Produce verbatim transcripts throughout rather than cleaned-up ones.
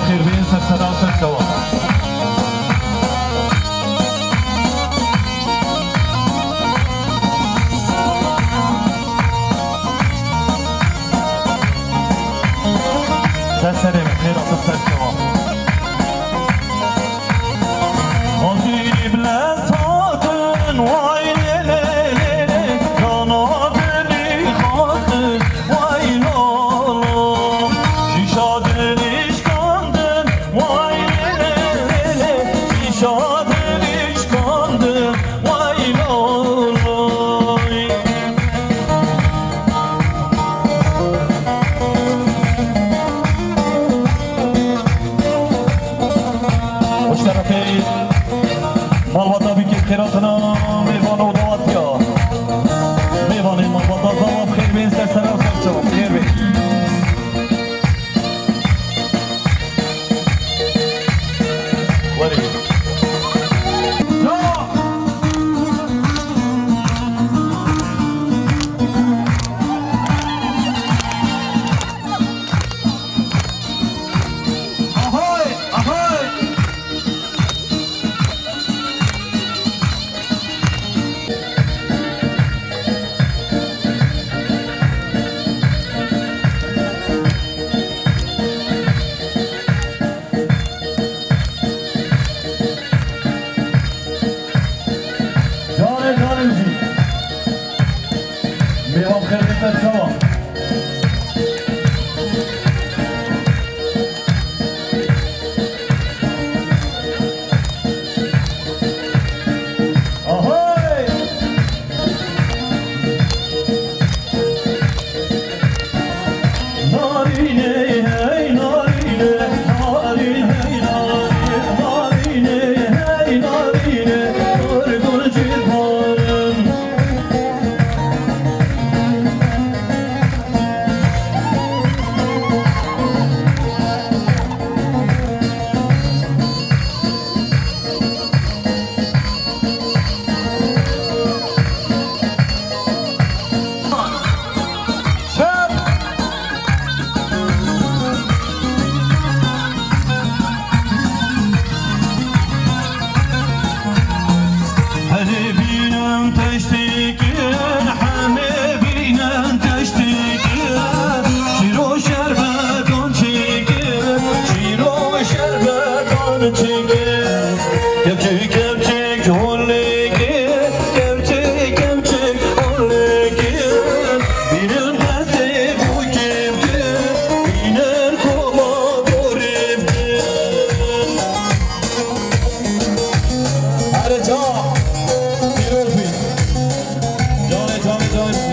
Xêr bên ser sera ser çawa. Ser serê min xêr hatin ser çawa. Hazîrî bi lez hatin, way lê lê lê lê, cana dilî xastin, way lo lo. Şîşa dilî şikandin, way lê lê lê lê, şîşa dilî şikandin, way lo loy. Hoş şerefê malbata bikê xêratina mêvan û dawatiya. Mêvanê malbata zava xêr bên ser sera ser çawa xêr bên. Werê. Ya! Ahoy! Ahoy! Carê carê jî. Mêvan xêr bête çawa. Ahoy! Narînê, hey narînê, narîn, hey narîn, narînê, hey narînê, gur gur jî barin. Herê bînin teştêkin, hemê bînin teştêkin. Şîro şerbetan çêkin, şîro şerbetan çêkin. Kepçik kepçik holêkin, kepçik kepçik holêkin. Bînin destê bû kêmkin, bînin koma borêvkin. Here ca, pîroz bî. Canê, canê, canê.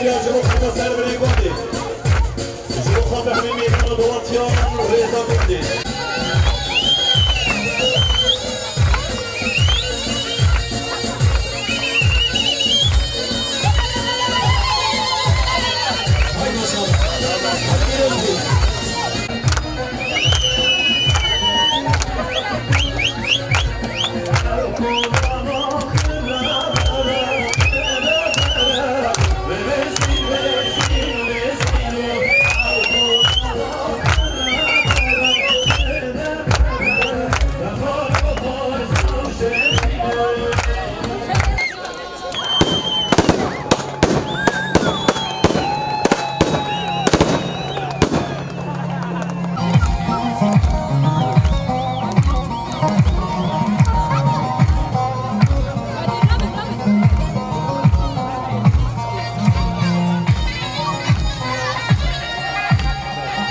Ji bo xatir Serverê Gondê. Ji bo xatir hemî mêvan û dawetiyan rêza Gondê. Hay maşallah.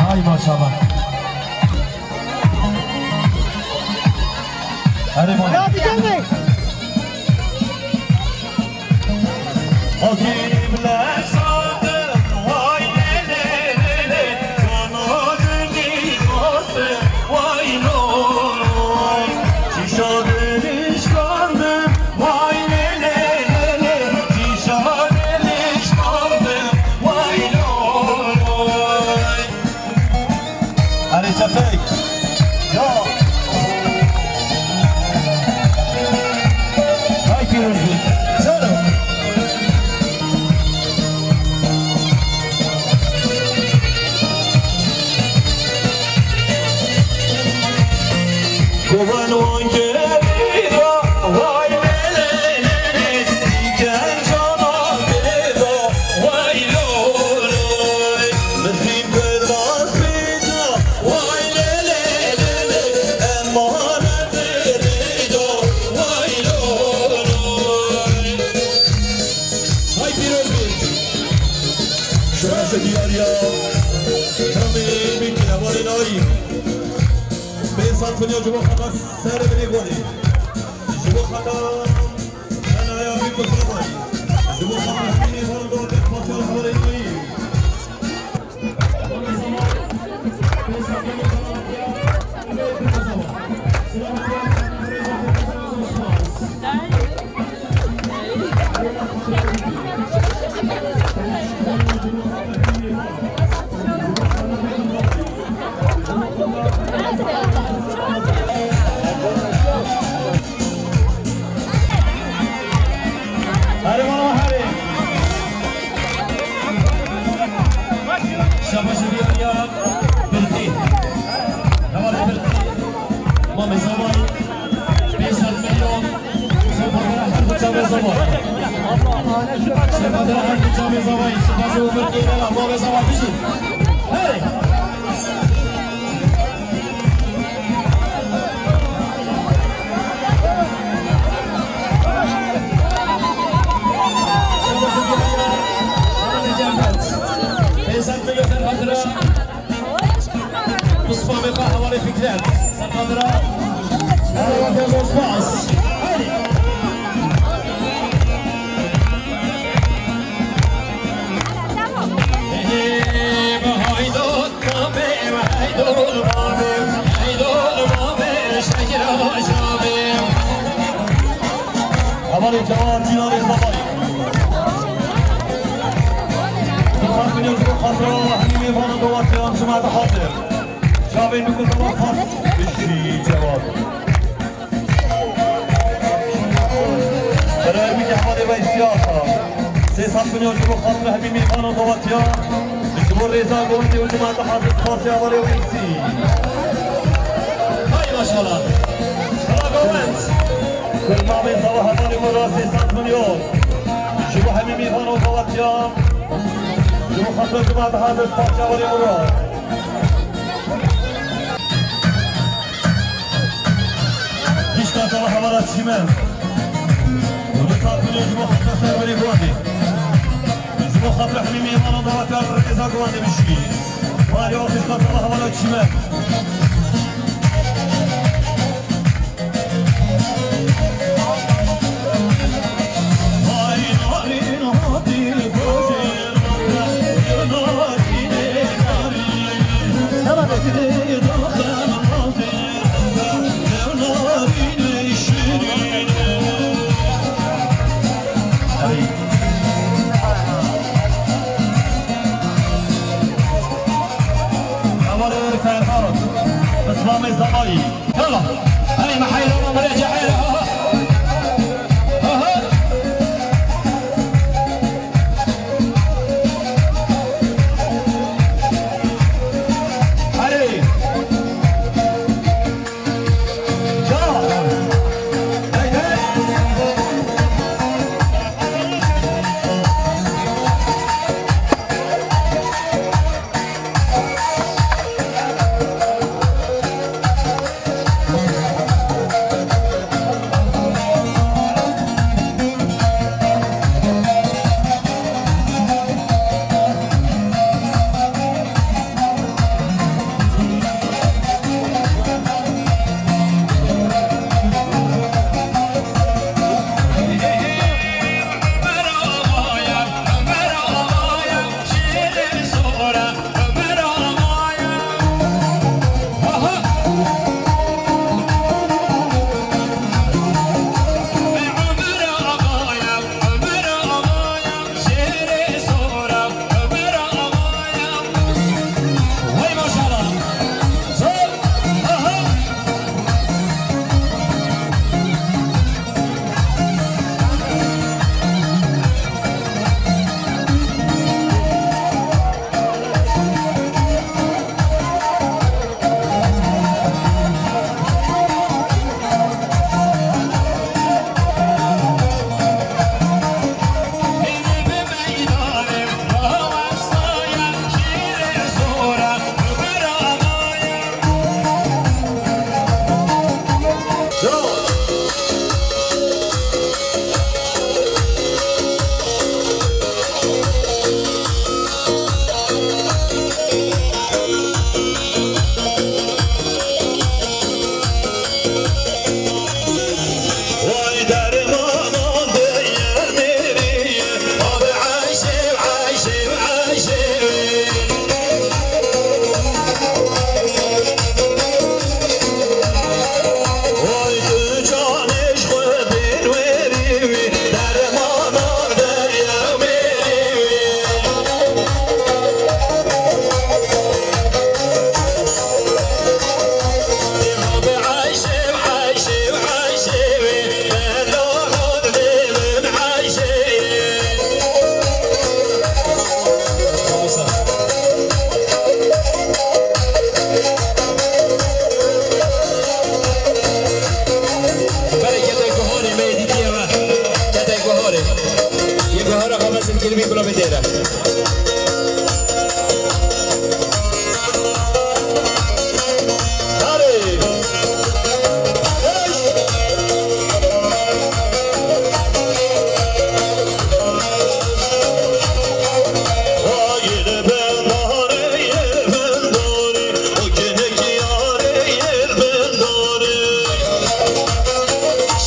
Hay maşallah. Erê bana. Ya bir tane. Erê çepek. Ya. Hay pîroz bî. Canım. Govan wan kerî da, vay lê lê lê lê, diken cana bê da, vay lo lo. Mizgîn pir nas bê da, vay lê lê lê lê, emanet bê da, vay lo lo. Hay pîroz bî. Şoreşê diyariya kamê bî kirevanê nayî. Pê sed milyon ji bo xata serê binê Gonê. Ji bo xata Senaya bî ku zravayî. Ji bo xata hemî mêvan do dest xwatiya hevalê nayî. Erê mala herê. Şabaş diyariya Birtî. Hevalê Birtî. Mamê Zavayî. Pênc sed milyon. Şefadera her du çavê Zavayî. Şefadera her du çavê Zavayî. Şefadera her du çavê Zavayî. Şefadera her du çavê Zavayî. Herê. Pênc sed milyon ser xatira Mustafa Meta, hevalê Fikret. Ser xatira. Hevalê Fikret, spas. Haydi. Hevalê cewatî navê Zavayî. Bi xatirê ji bo xatira hemî mêvanan dawetiyan ji me dihate. Çavên bi ku Zava xas bişî cewat. Berayê bike hevalê Veysî Axa. Sê sed milyon ji bo xatir hemî mêvanan dawetiya. Ji bo rêza Gondê û cemaeta hazir spasiya hevalê Weysî. Hay maşallah. Bela Govend. Kurmamê Zava hevalê Mura sê sed milyon. Ji bo hemî mêvanan dawetiya. Ji bo xatir cemaeta hazir spasiya hevalê Mura. Hişka Zava hevala Çîmen. Û du sed milyon ji bo xatir Serwerê Guandê. Ji bo xatir hemî mêvanan dawetiya rêza Guandê bişkî. Maliya Hişka Zava hevala Çîmen. Hevalê Ferhat, Bislamê Zamayî. Yala. Hey, me heyran, me rêce heyran. Aha. Aha. Erê. Ya. Hey, hey. Berê ketê guhorê me yê dîtiye we. Ketê guhorê. Yê guhora xwe mesin kilîmî bila bê têre. Harê.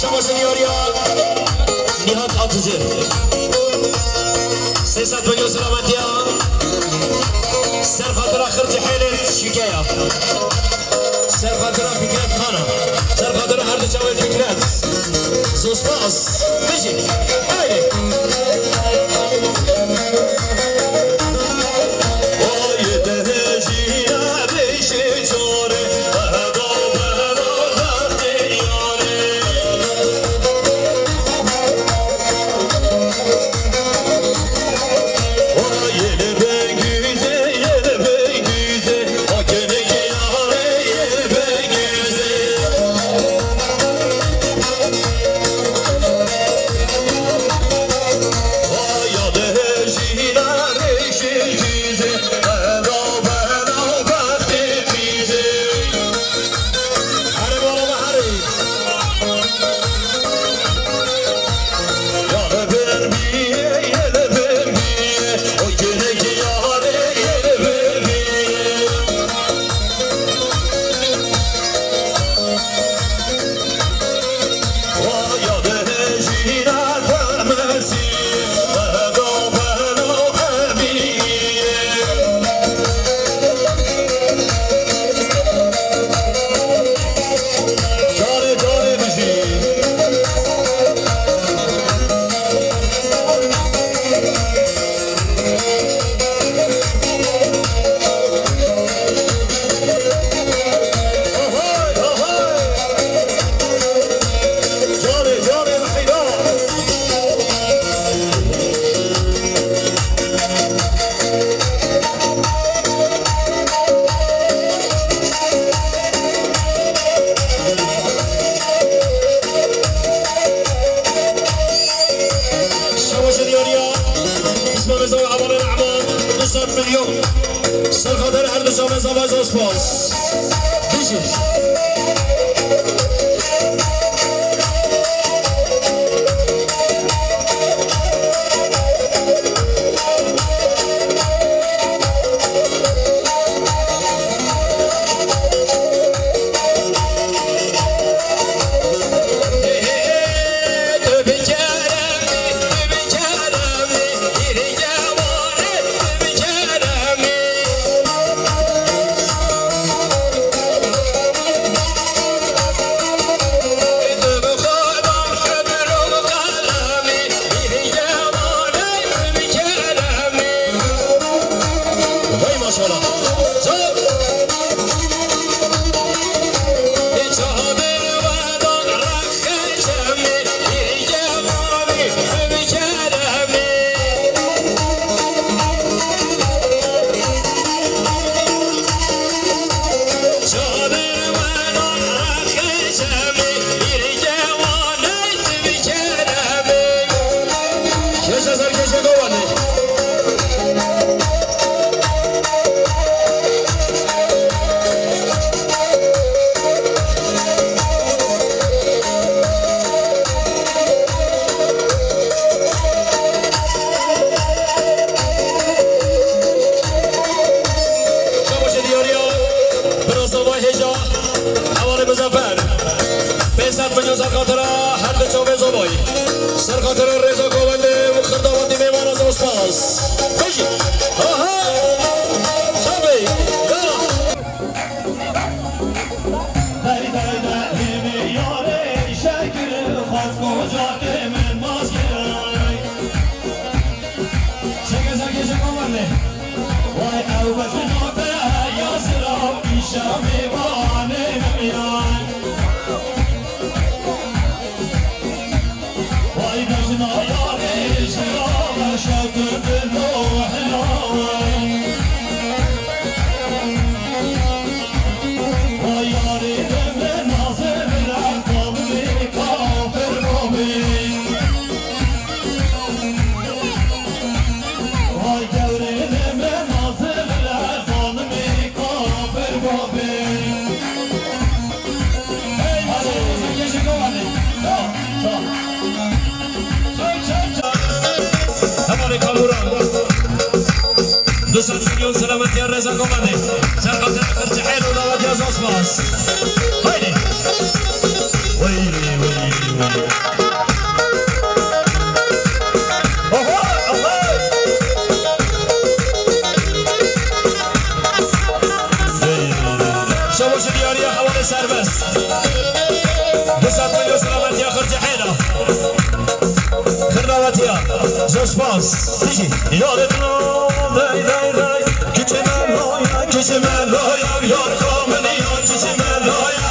Şabaş diyariya Nihat Atıcı. Sêsed milyon selametiya. Ser xatira Xircî Hêlê Şikeya. Ser xatira Fikret Xana. Ser xatira her du çavê Fikret. Zospas. Bijî. Haydi. Milyon. Ser xatir her du çavê zava zor spas. Bijî. Vay maşallah. Şabaşê diyariya, bira zavay hêja, hevalê Muzaffer. Pênc sed milyon ser xatira her du çavê zavay. Ser xatira rêza kovendê û xirdavatî mêvana zor spas. Bijî. Aha. Tabii. Yala. Dey dey de hêvî yarê şekir xwest kocakê min maskirayê. Şeke zerkê şeka werne. Vay ew bejna te ya sira îşa mêvanê min ya. Vay bejna yarê şira şekir dilo helal. Vay yarê demre nazir re zalmê kafir babê. Vay gewrê demre nazir re zalmê kafir babê. Hey, hadi, hadi, hadi. Hevalê Kamuran. Du sed milyon selametiya rêza komanê. Ser xatir xircihêl û dawetiya zor spas. Haydi. Weyli, weyli, weyli. Oho, oho. Şebaşê diyariya hevalê serbest. Du sed milyon selametiya xircihêla. Xirnavetiya. Zor spas. Dijî. Yarê min o, dey, dey, dey. Kiçê Meloya, kiçê Meloya, yar kamiliya, kiçê Meloya.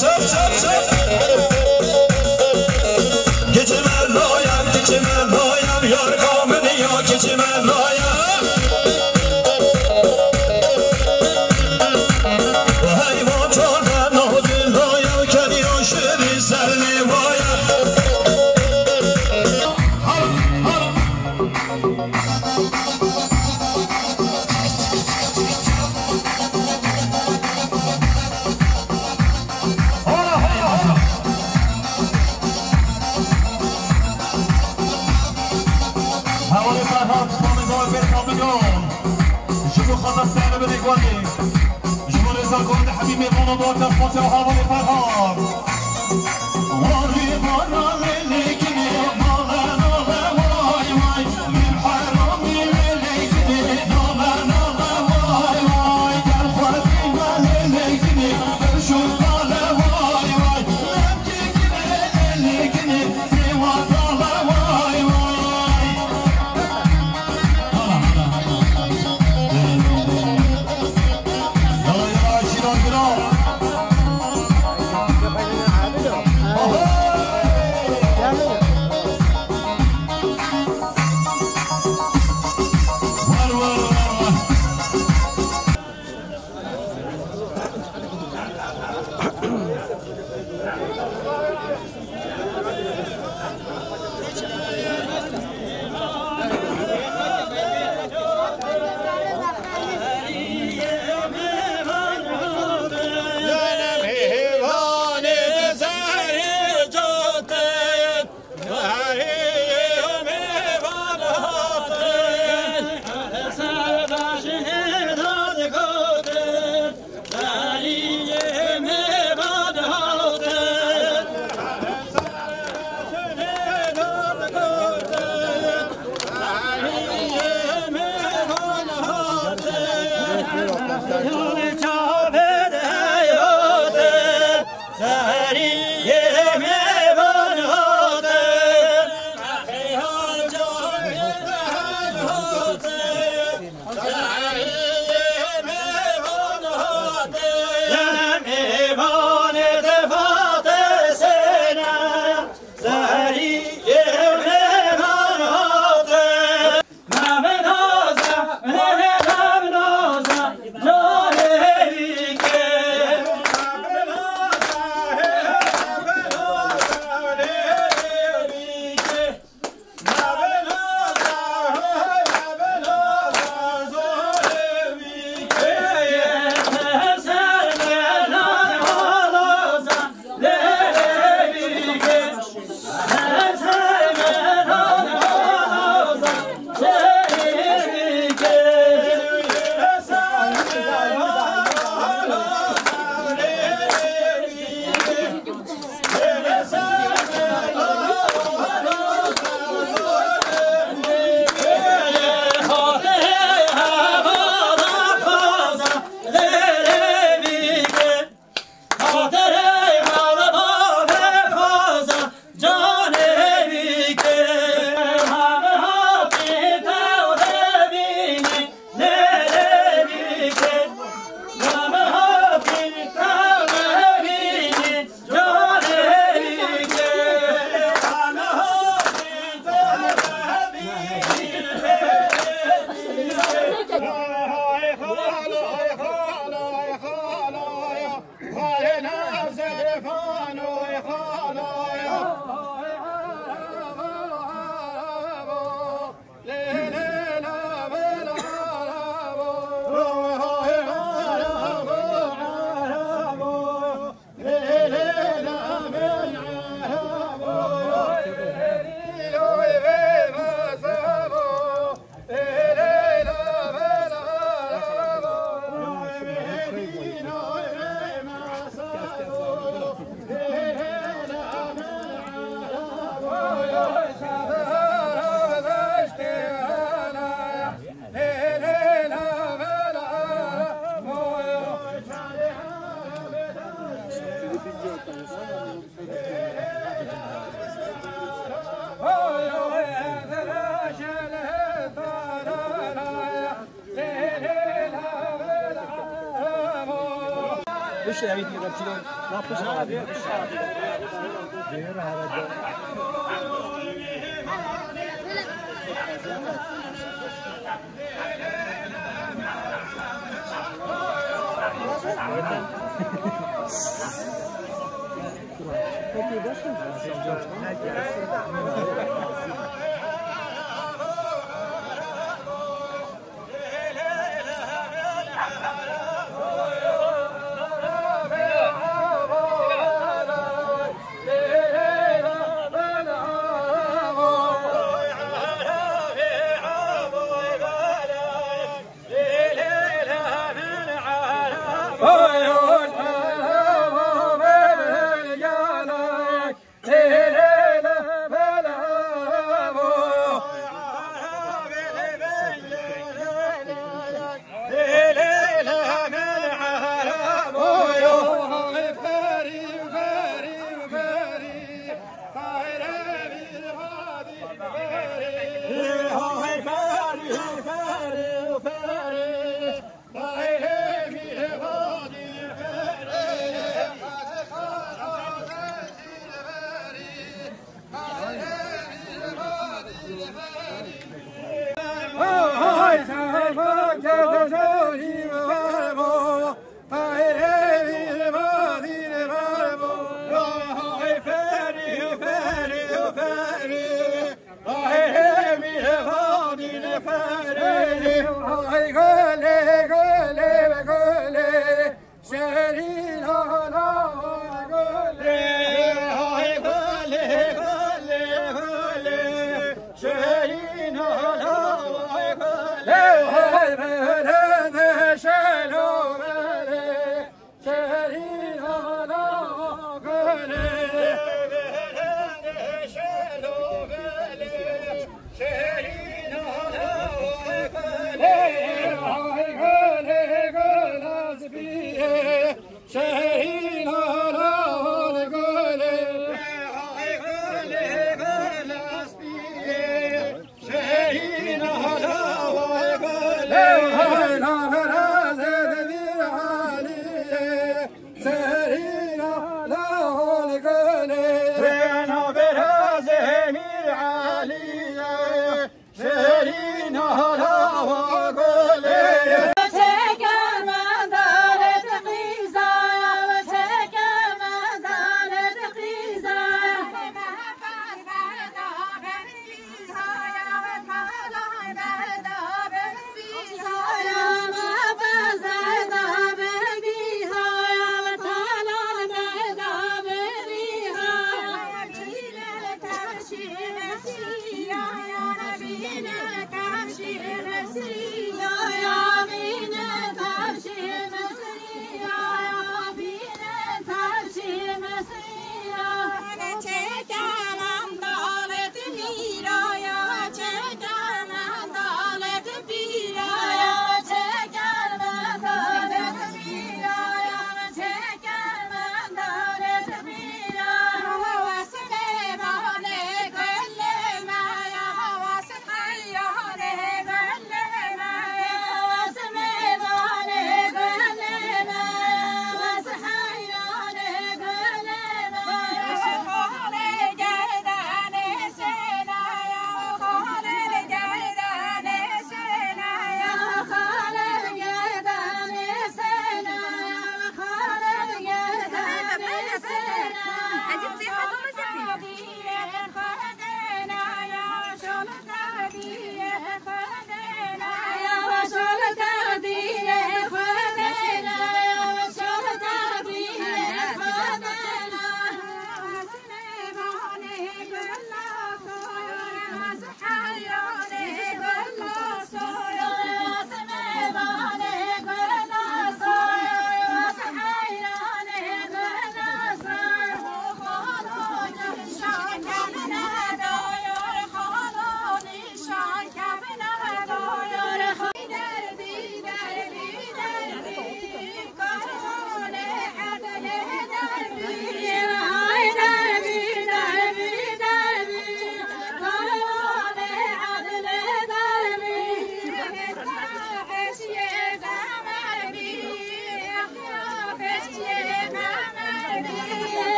Çap, çap, çap. Kiçê Meloya, kiçê Meloya, yar kamiliya, kiçê Meloya. Hey, motor ve navdilaya, kediya şiri ser levaya. Hevalê Ferhat, Tommy Boy, Ferhat Milyon. Ji bo xata ser bidê guhê. Ji bo rêza guhê Hebîb Mêvan û Dawet Fatih û hevalê Ferhat. Warî bara lê lê kinê, nale nale vay vay. Min heramî lê lê kinê, nale nale vay vay. Gel xwedî me lê lê kinê, bir şu kale vay vay. Em kî kinê lê lê kinê, sêwa kale vay vay. Yala, yala, şîra, şîra.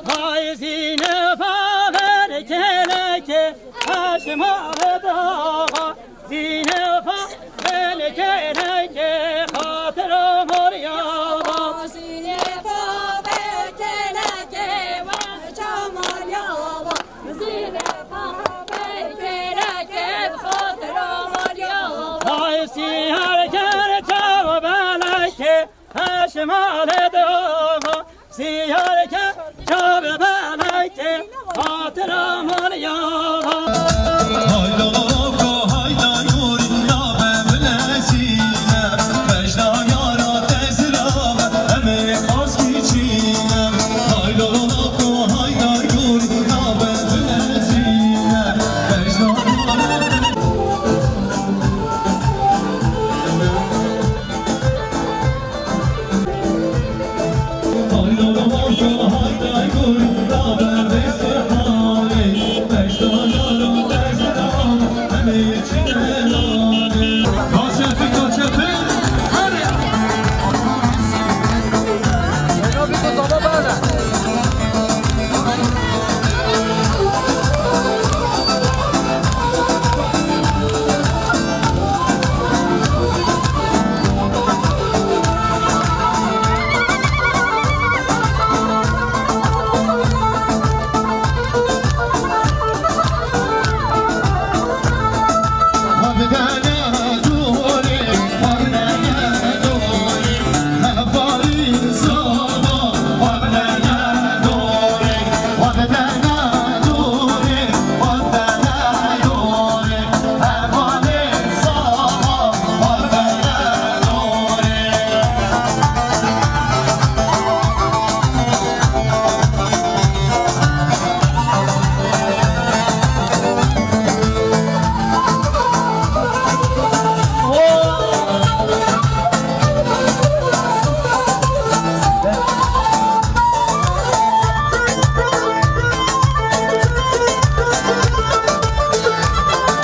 Vay Zînefa, belê kelekê, haşima ve dawa. Zînefa, belê kelekê, xatira Meriya va. Zînefa, belê kelekê, haşima Meriya va. Zînefa, belê kelekê, xatira Meriya va. Ay siyar ker çawa belekê, Heşmale dava, siyar ke çabe beleke, hatira man yava. Hayda ko, hayda yuri, ya be bilesine, bejna yara tezra, eme xas kiçine. Hayda ko, hayda yuri, ya be bilesine, bejna yara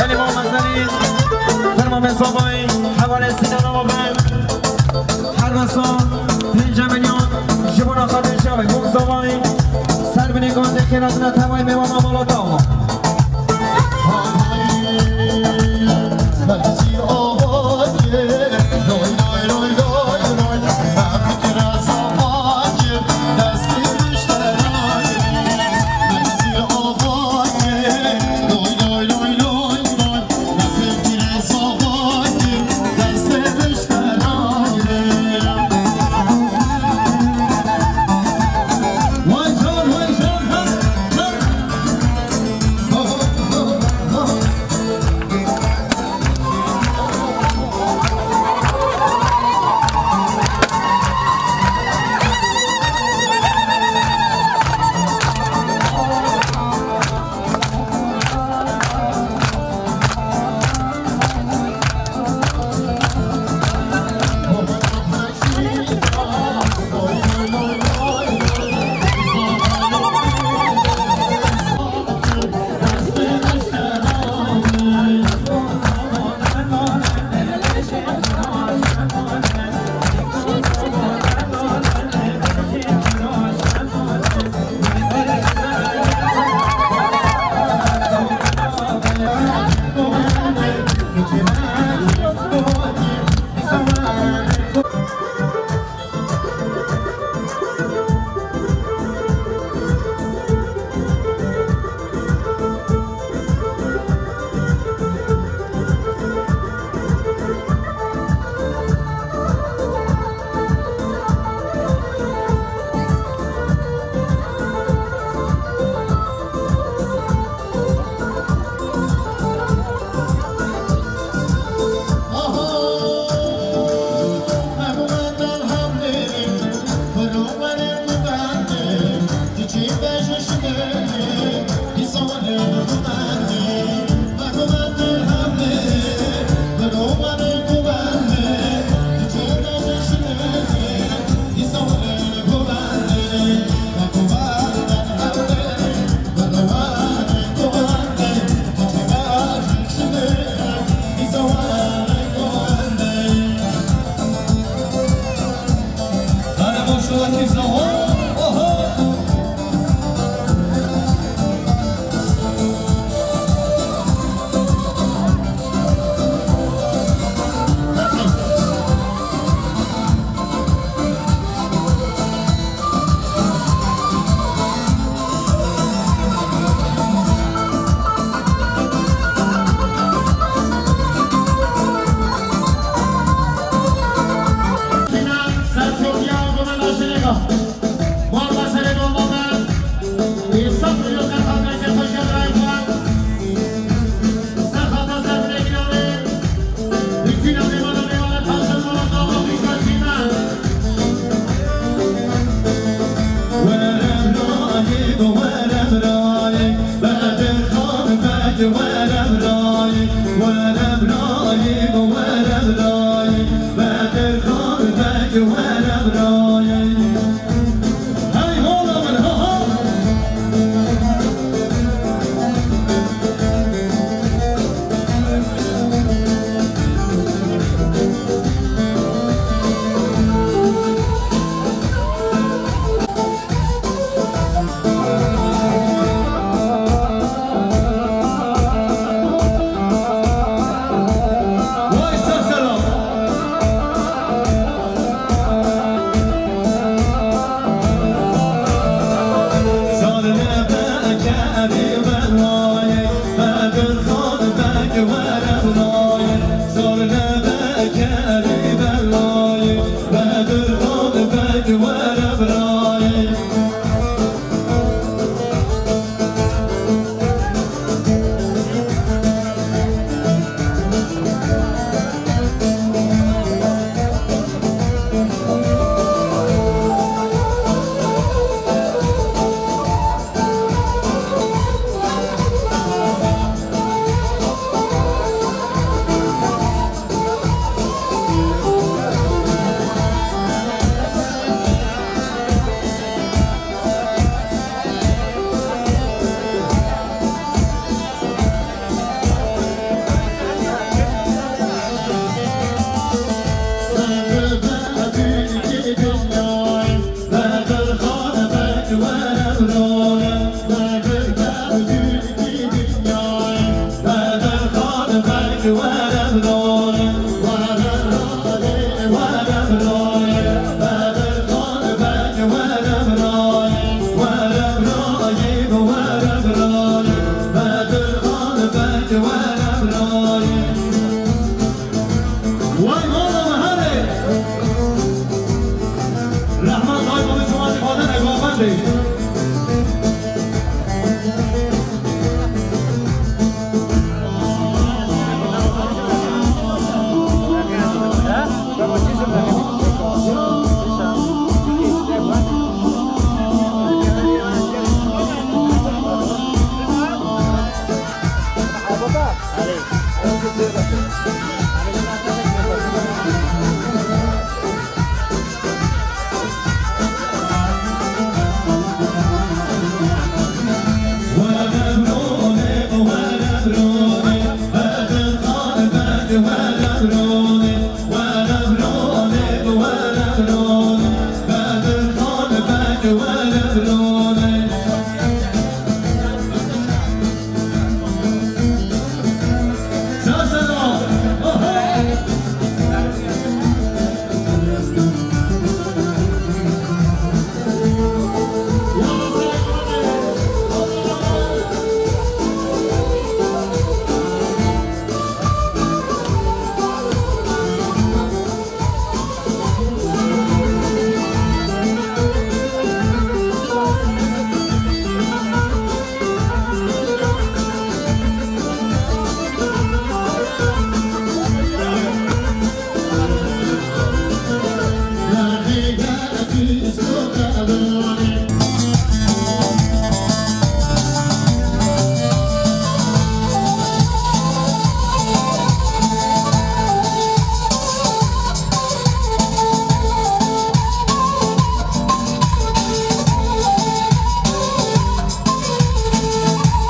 Belê mama Zelî, ferma me zavayî, hevalê Sinan Awa be. Her wesa pênce milyon ji bona xatir çavê Bûk zavayî. Ser binê gondê xêratina tevayê mêwana malata Awa. Vay mala me herê! Rehmet dayko min şima jî xwatin egoxendê.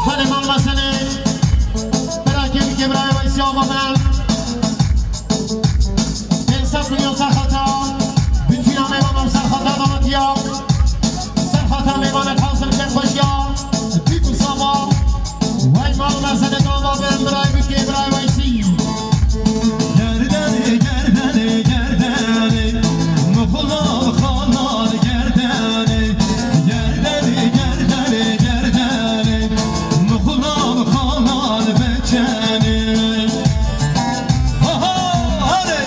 Hadi mal mesele. Bira kevî ke birayê Weysî ava me. Pênc sed milyon serxeta. Bütüna mêvanan serxeta davetiya. Serxeta mêvanek hazir ken xweşiya. Dîk û sava. Vay mal mesele gava bin birayê bikê birayê Weysî. Gerdenê, gerdenê, gerdenê, mixulal xalal gerdenê. Gerdenê, gerdenê, gerdenê, mixulal xalal beçenê. Aha, hare!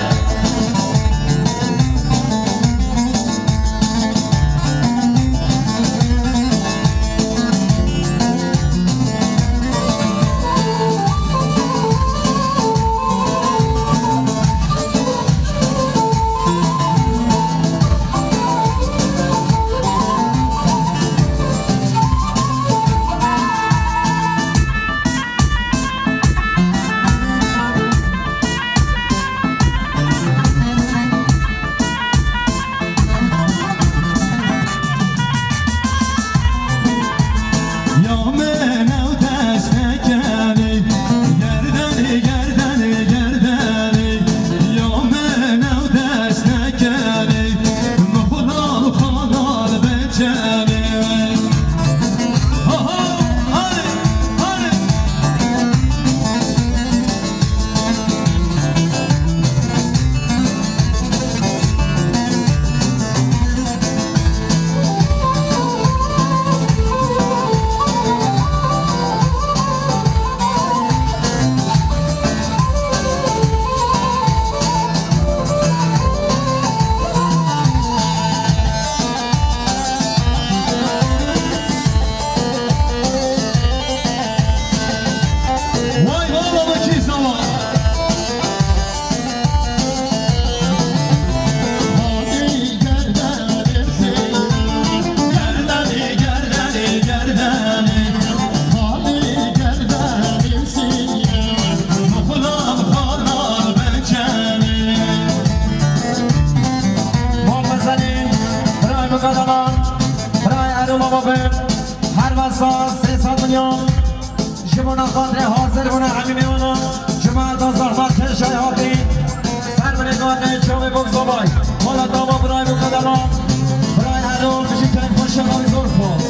Ya min ew dest nekenê, gerdenê, gerdenê, gerdenê. Ya min ew dest nekenê, mixulal xalal beçenê. Ho, ho, hare, hare. Vay valla bakî zaman. Mal mezelî, birayê min qedelan, birayê Erol Baba bin, her wesa sê sed milyon. Ji bona xatirê hazir bûne hemî mêwana, ji me da zehmet kêşayê hatî. Ser binê gatê çavê bok zolay. Mala dava birayê min qedelan. Birayê Erol, bijî keyf xweş, şerabî zor xwaz.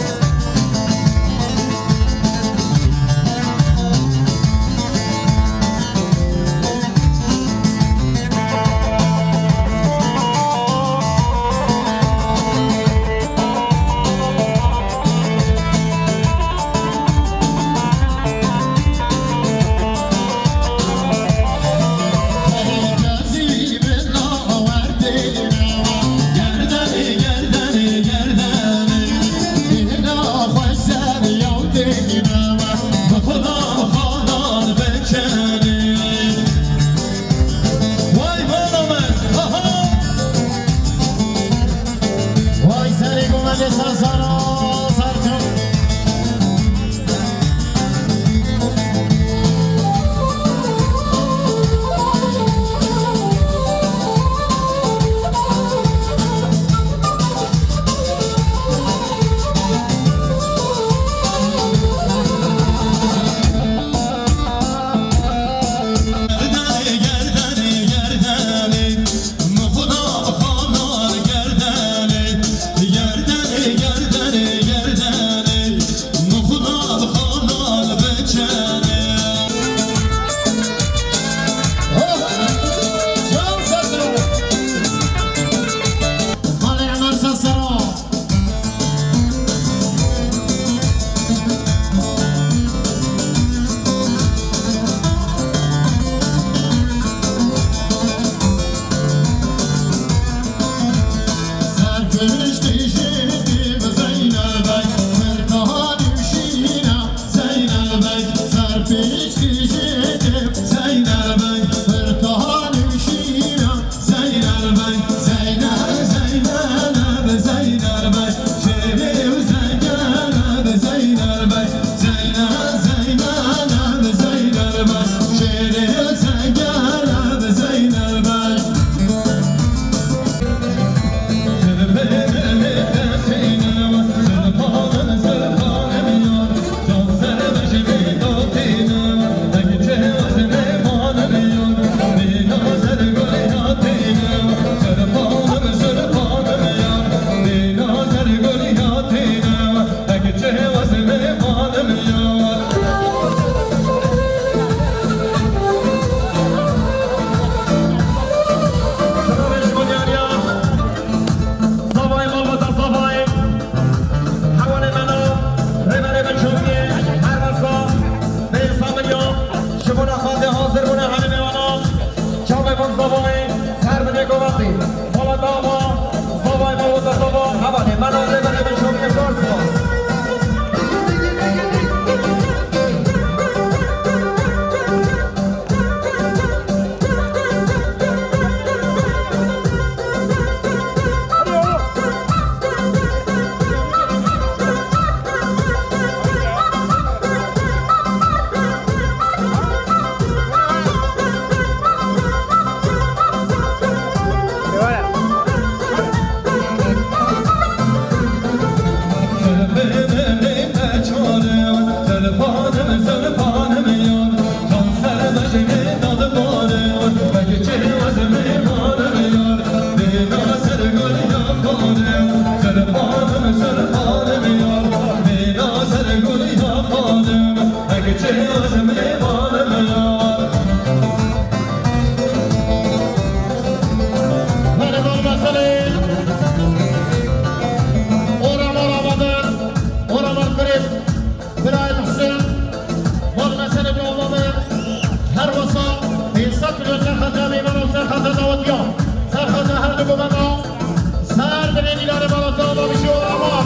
Serxeta her du guvena, ser binê dîlarê balata, babîşî û amar.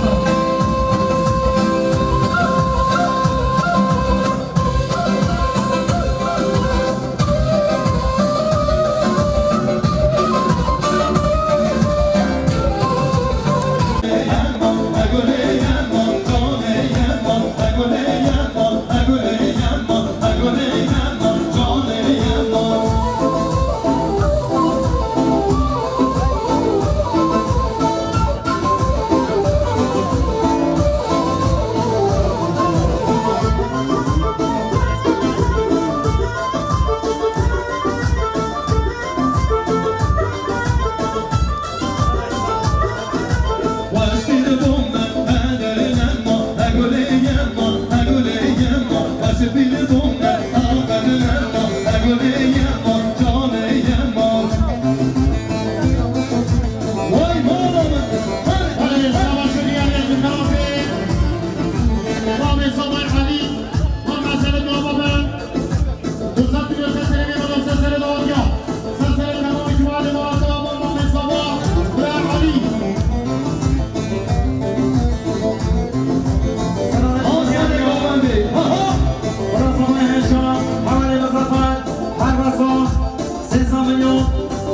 Sê sed milyon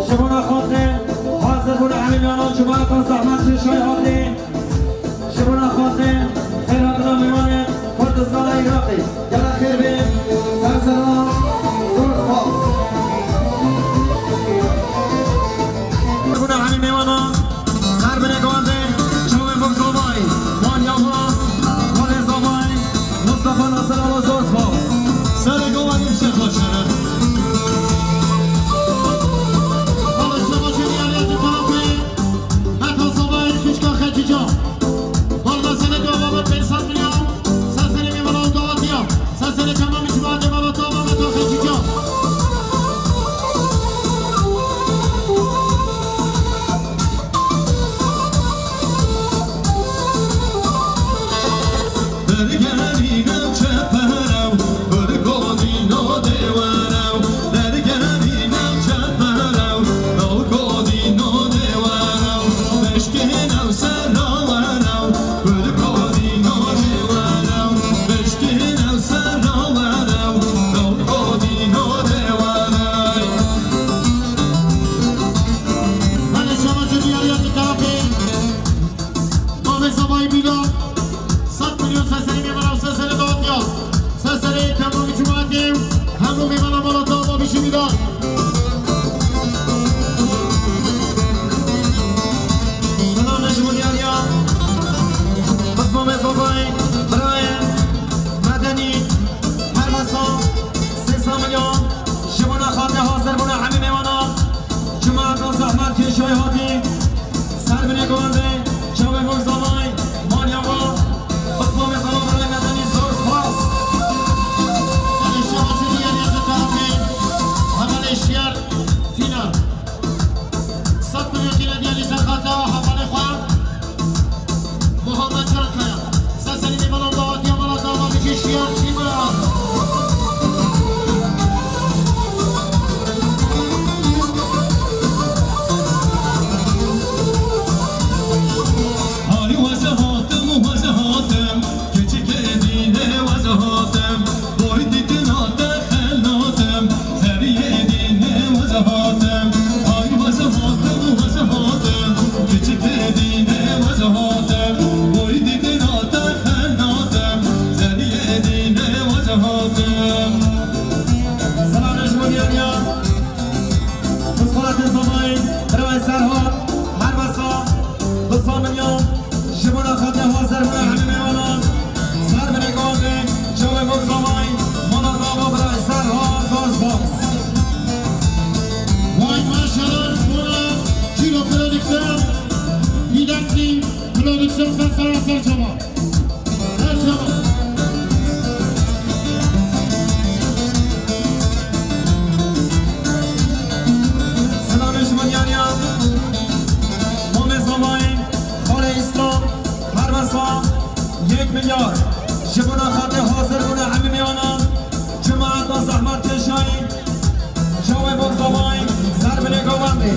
ji bona xatirê hazir bûne hemî miyanan cumata zehmet ji şay hatî. Ji bona xatirê xêrhatina mêvanê Kurdistana Iraqê. Gela xêr bê. Ser sera zor spas. Bûne hemî mêvanan ser binê gavandê çavê Bog Zavay, Manya Wa, Xalê Zavay, Mustafa Nasir Ala zor spas. Serê gavandê şefa şeref. Xalê şefa şeref, yanî tarafê. Meta Zavay, Kûçka Xecîca. Balmezene dua baba pênc sed milyon. Seserê mêvana û dawatiya. Seserê temamî cemaatê baba dua baba Meta Xecîca. Mamê Zavayî bîda, sed milyon seserê mêvana û seserê dawatiya. Seserê temamî cemaatê û hemû mêvana mala te ava bişî bîda. Selamê ji bo diyariya. Bes Mamê Zavayî, birayê, medenî, her wesa, sê sed milyon, ji bona xatirê hazir bûne hemî mêvana. Cemaata zehmet kêşayî hatî. Ser binê gavandê, çavê Bog Zavay, Manya Wa, Osman Mezala, birayê medenî zor spas. Belê şeva çi diyar ya tarafê, hevalê şiyar, tînar. Sed milyon tîne diyarî ser xata, hevalê xwe, Muhammed Çankaya. Seserê mêvana dawatiya mala dava bike şiyar tînar. Ay weze hatim, weze hatim, keçikê dînê weze hatim, boy dîtina te xelatim, zeriyê dînê weze hatim. Ay weze hatim, weze hatim, keçikê dînê weze hatim, boy dîtina te xelatim, zeriyê dînê weze hatim. Selamê ji bo diyariya. Xizxalatê Zavayê, birayê Serhat, her wesa, du sed milyon, ji bona xatirê hazir bûne hemî mêvanan, ser binê gavê, çavê Bog Zavayê, mala dava birayê Serhat, zor spas. Vay maşallah, ji bona Çîro Prodüksiyon, Dîlekçî Prodüksiyon ser sera ser çava. Selamê ji bo diyariya. Mamê Zavayê, Xalê Îslam, her wesa yek milyar. Ji bona xatirê hazir bûne hemî mêvanan. Cemaeta zehmet kêşayî. Çavê Bog Zavayê, ser binê gavandê.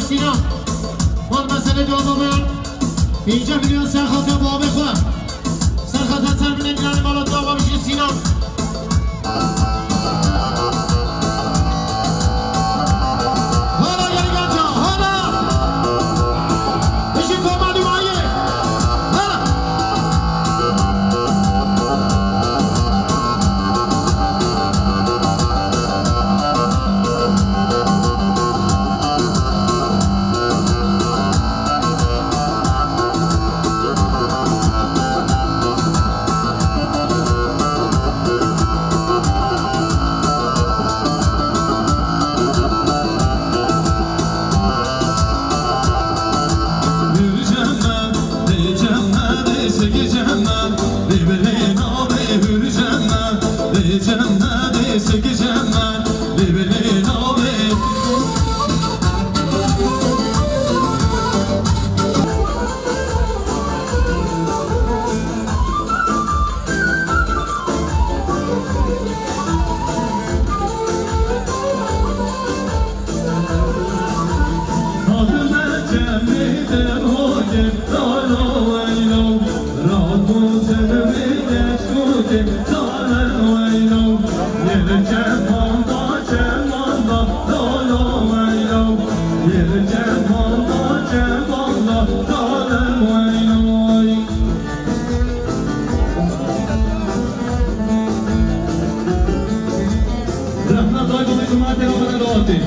Sînan. Mal mesele dua baba. Pêncî milyon serxata babê xwe. Serxata ser binê dilanê mala dua babê jî Sînan. Hala geri genca, hala! Bijî koma dîmayê. Hala! Rehmet Aydın Hükümet'e kadar dağıtın.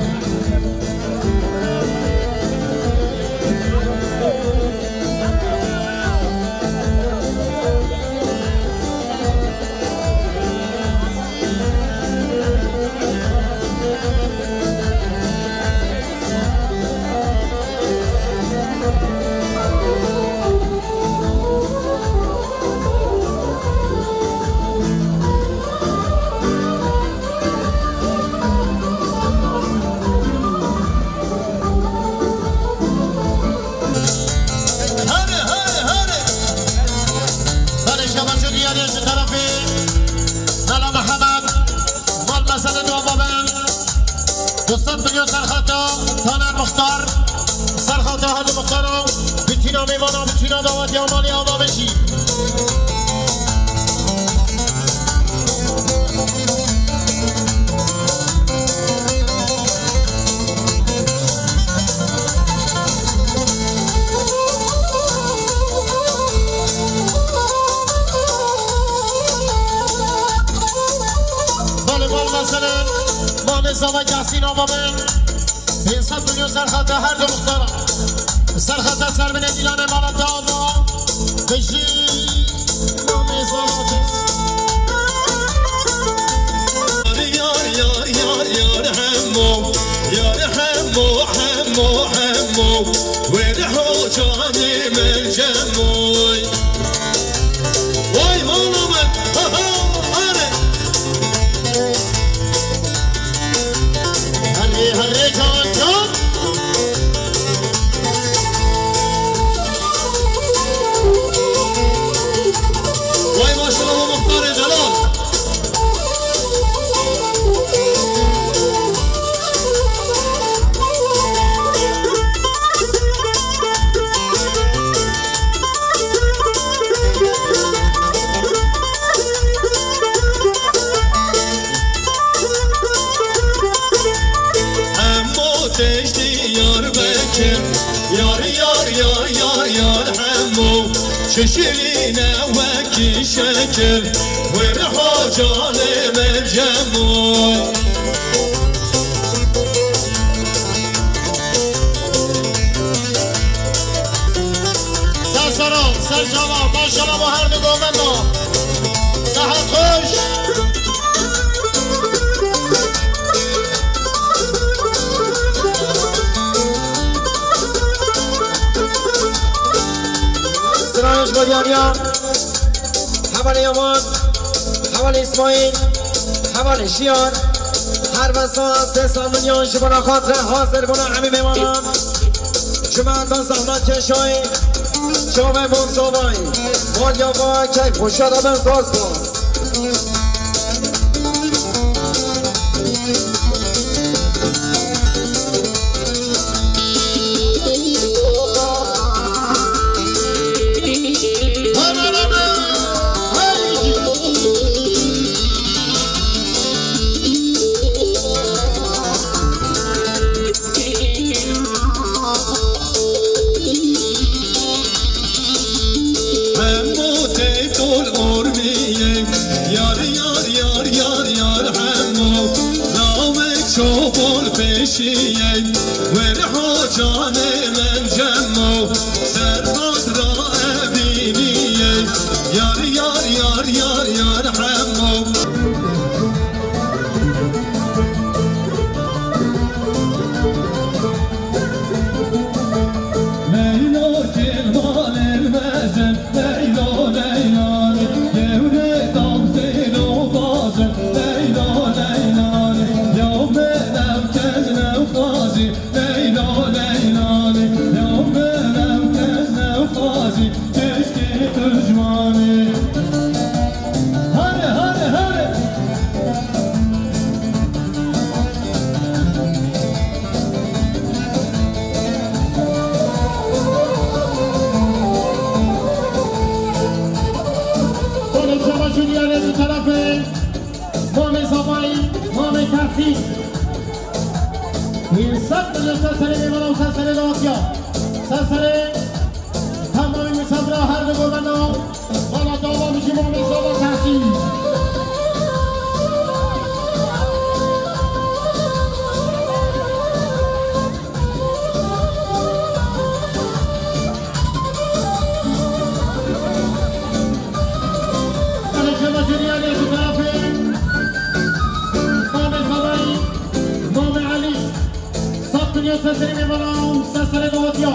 Hadi, hadi, hadi. Hadi şabaşo diyarê ji tarafê Mela Mihemed. Mal mesele dua babên. Du sed milyon serxeta Taner Muxtar. Serxeta her du muxtara. Bütîna mêvana, bütîna dawetiya malê ava bêjî. Belê, bal mesele, malê zava Yasîn ava bin. Pênc sed milyon serxeta her du muxtara. Serxeta ser binê dîlanê mala te ava. Bijî namê zava te. Yar, yar, yar, yar, yar, hemo. Yar, hemo, hemo, hemo. Wêrê ho canê min cemoy. Vay mala min. Ha, ha, are. Herê, herê, can, can. Vay maşallah, muxtarê delal. Hemo têj Diyarbekir, yar, yar, yar, yar, yar, hemo. Şişirîne wekî şekir, wêr ho canê min cemoy. Ser sera, ser çava, maşallah bo her du govenda. Sehet xweş. Sirayê ji bo diyariya hevalê Yaman, hevalê Îsmaîl, hevalê Şiyar, her wesa sê sed milyon ji bona xatirê hazir bona hemî mêvanan. Cumhuriyet'in zahmetkeşayî, çavê Monsovay, Malyava, keyf xweşa de bin, zor spas. Pêşiyê wê riho canê min Cemo, Serhat ra evîniyê. Yar, yar, yar, yar, yar Hemo. Leylo kêl malên mezin, Leylo, Leylo, gewre tam sêlo bazin, Leylo, Leylo, yaw min ew kes newxwazî, Leylo, Leylo, yaw min ew kes newxwazî, keşkê tu ciwanî. Hare, hare, hare. Konuşma Juniorê di terefê Mamê Zavayî, Mamê Tersî. Wî sed milyon ser serê mêvana û ser serê dawetiya. Ser serê Tamamî misafira her du govenda. Bala dava mijî Mamê Zava Tersî. Alexandre Junior, Junior, Mamê Zavayî, Mamê Elî. Sed milyon ser serê mêvana û ser serê dawetiya.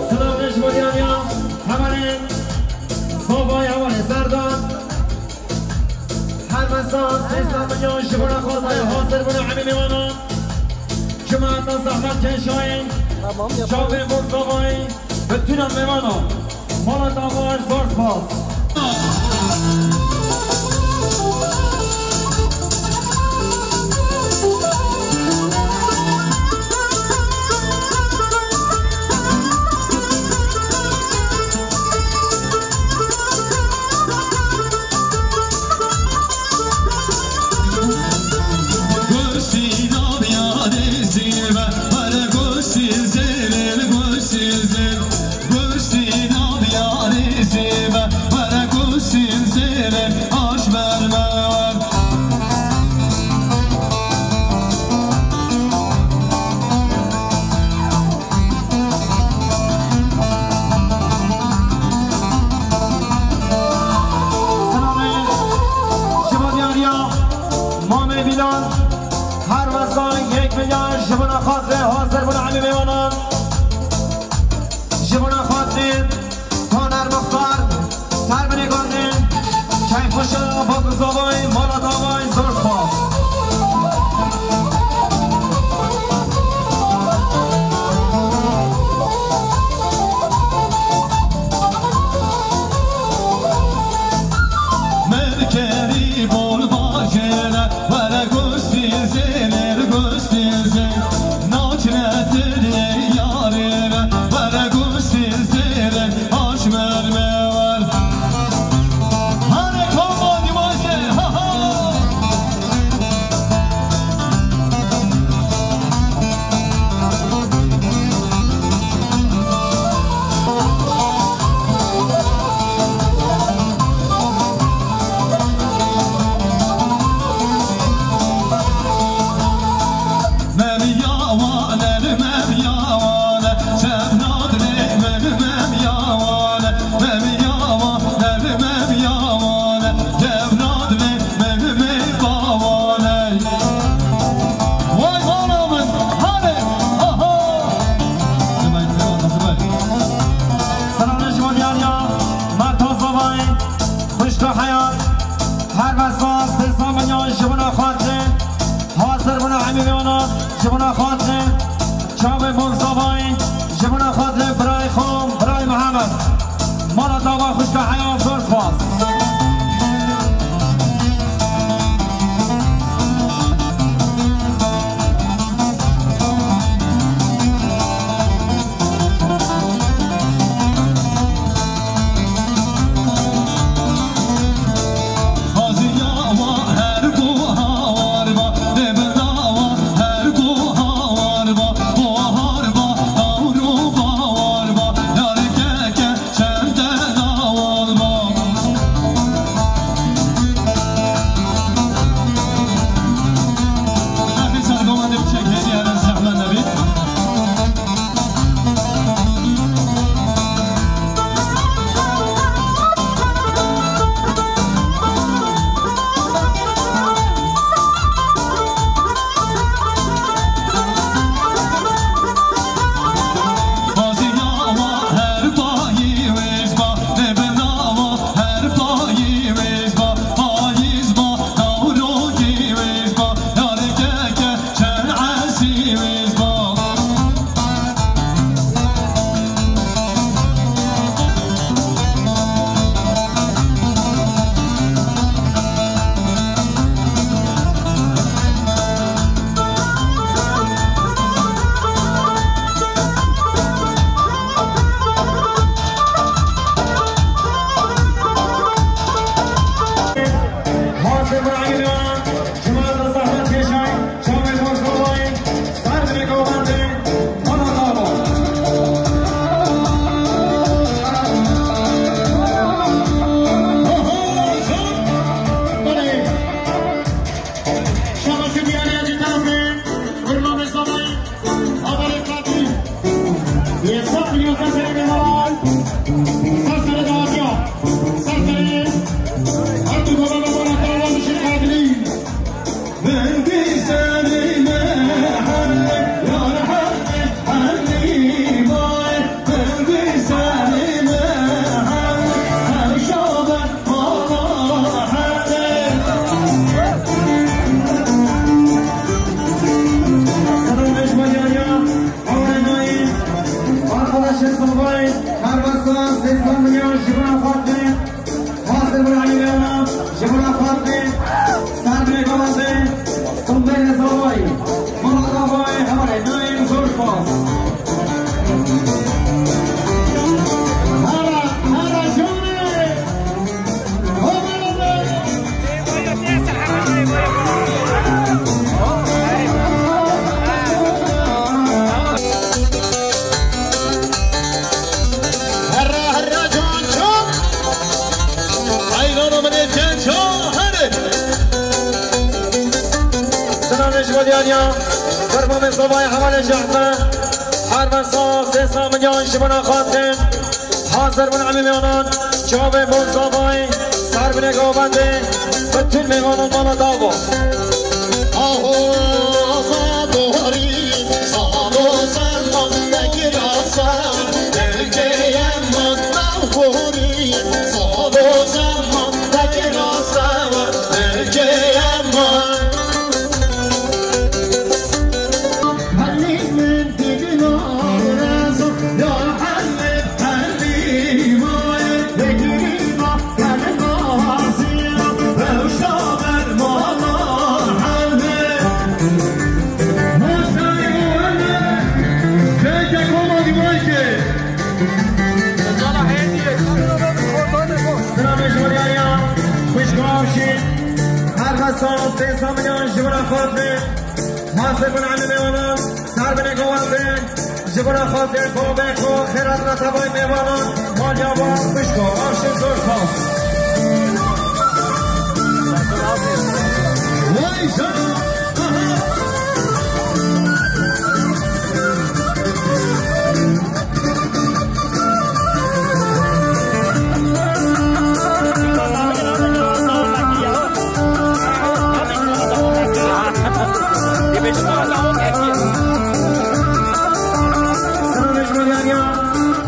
Silavê ji bo diyariya hevalên Zavayî, hevalên Zerdan. Her mesa sê sed milyon ji bona xwe hazir bûne hemî mêvanan. Cemaeta zehmet kêşayî, Tamam, yapalım. Çavê Mozovayî, Bi tîna mêvanan, Mala Dava, zor spas. Silavê ji bo diyariya Mamê Bîlal, her wesa yek milyar ji bona xatirê hazir bûne hemî mêvanan. Ji bona xatirê Taner Muxtar, Serminê Gandê, Keyfxweşa Boguzovay, Mala Davay, zor spas. Merkerî bol bajêre, were gustî zêrêr, gustî zêr. Naçine tirê yarêre, were gustî zêrêr, aşmer me wer. Hane koma nimajê, ha ha. Vay bala min, hane, aha! Zibay, zibay, zibay. Silavê ji bo diyariya Mertoz Zavayî, xwişka heyat, her wesa sê sed milyon ji bona xatirê, hazir bûne hemî mêvanan, ji bona xatirê Çavê Bogzavayî, ji bona xatirê birayê xwe, birayê Mihemed. Mala Dava, xwişka heya, zor spas. Yariya, fermamê zavayê hevalê jehme, her mesa sê sed milyon ji bona xatirê. Hazir bin emî mêvanan, çavê bol zavayê, ser binê govendê, bütün mêvanan mala dava. Aho, Xwedorî, salo serma, nekira ser, eke yema, Xwedorî, salo serma, nekira ser, eke yema. Her mesa pênc sed milyon ji bo re xwedê. Hazir bin emî mêvanan, ser binê govendê. Ji bo re xwedê babê xwe xêr hatina tevayê mêvanan. Maliya wan xwişko, arşîv zor spas. Vay can!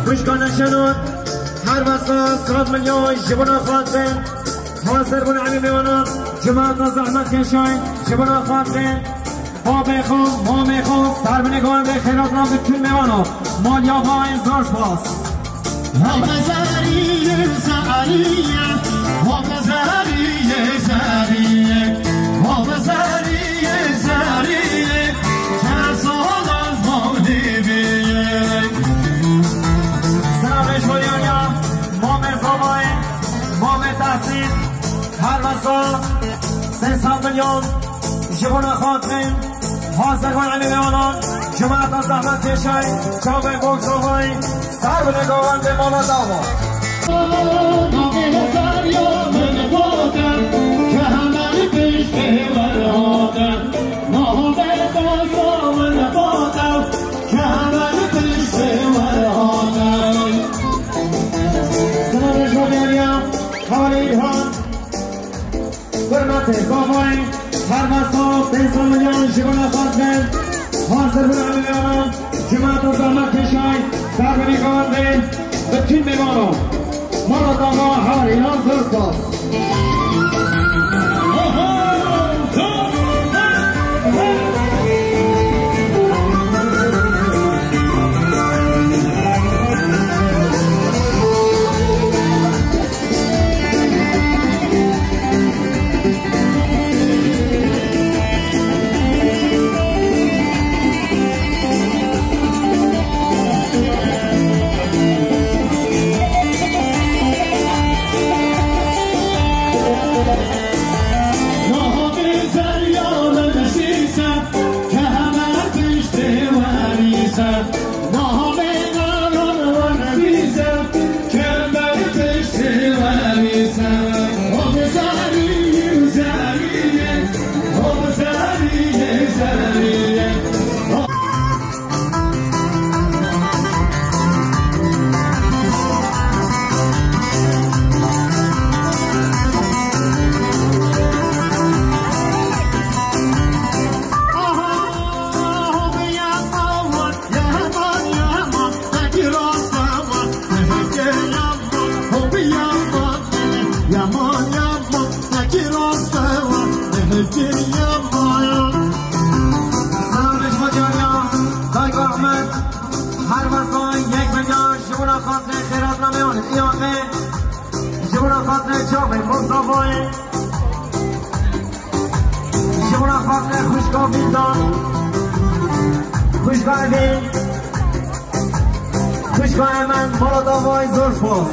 Xwişka neşeno, her mesa sed milyon ji bona xwe tên. Hazir bûn emî mêvanan, cemaeta zehmet keşay, ji bona xwe tên. Babê xwe, mamê xwe, ser binê govendê xêr hatina bi tûn mêvano. Maliya vayê zor spas. Hop zariyê, zariyê, hop zariyê, zariyê, hop zariyê, zariyê, çar sal ez mavlî biyê. Sira vêjwariya, mamê zavayê, mamê Tahsîn, her mesa sê sed milyon. Ji bona xatirê hazir bûn emî mêvanan, cemaeta zehmet keşay, çavê bol zavayê, ser binê govendê mala dava. Sina vêjwariya, hevalê Îlhan. Hurmetê zavayê, her mesa pênc sed milyon ji bona xwe tên. Hazir bûn emî mêvanan, cemaeta zehmet keşay, ser binê govendê, bi tûn mêvano. Mala dava hevalê Îlhan zor spas. Her masa yek milyar ji bona xatirê xêr hatina mêvanê. Îyaqê ji bona xatirê çavê Mustafayê. Ji bona xatirê xwişka Vîtan. Xwişka Evîn. Xwişka Emen, mala davayê zor spas.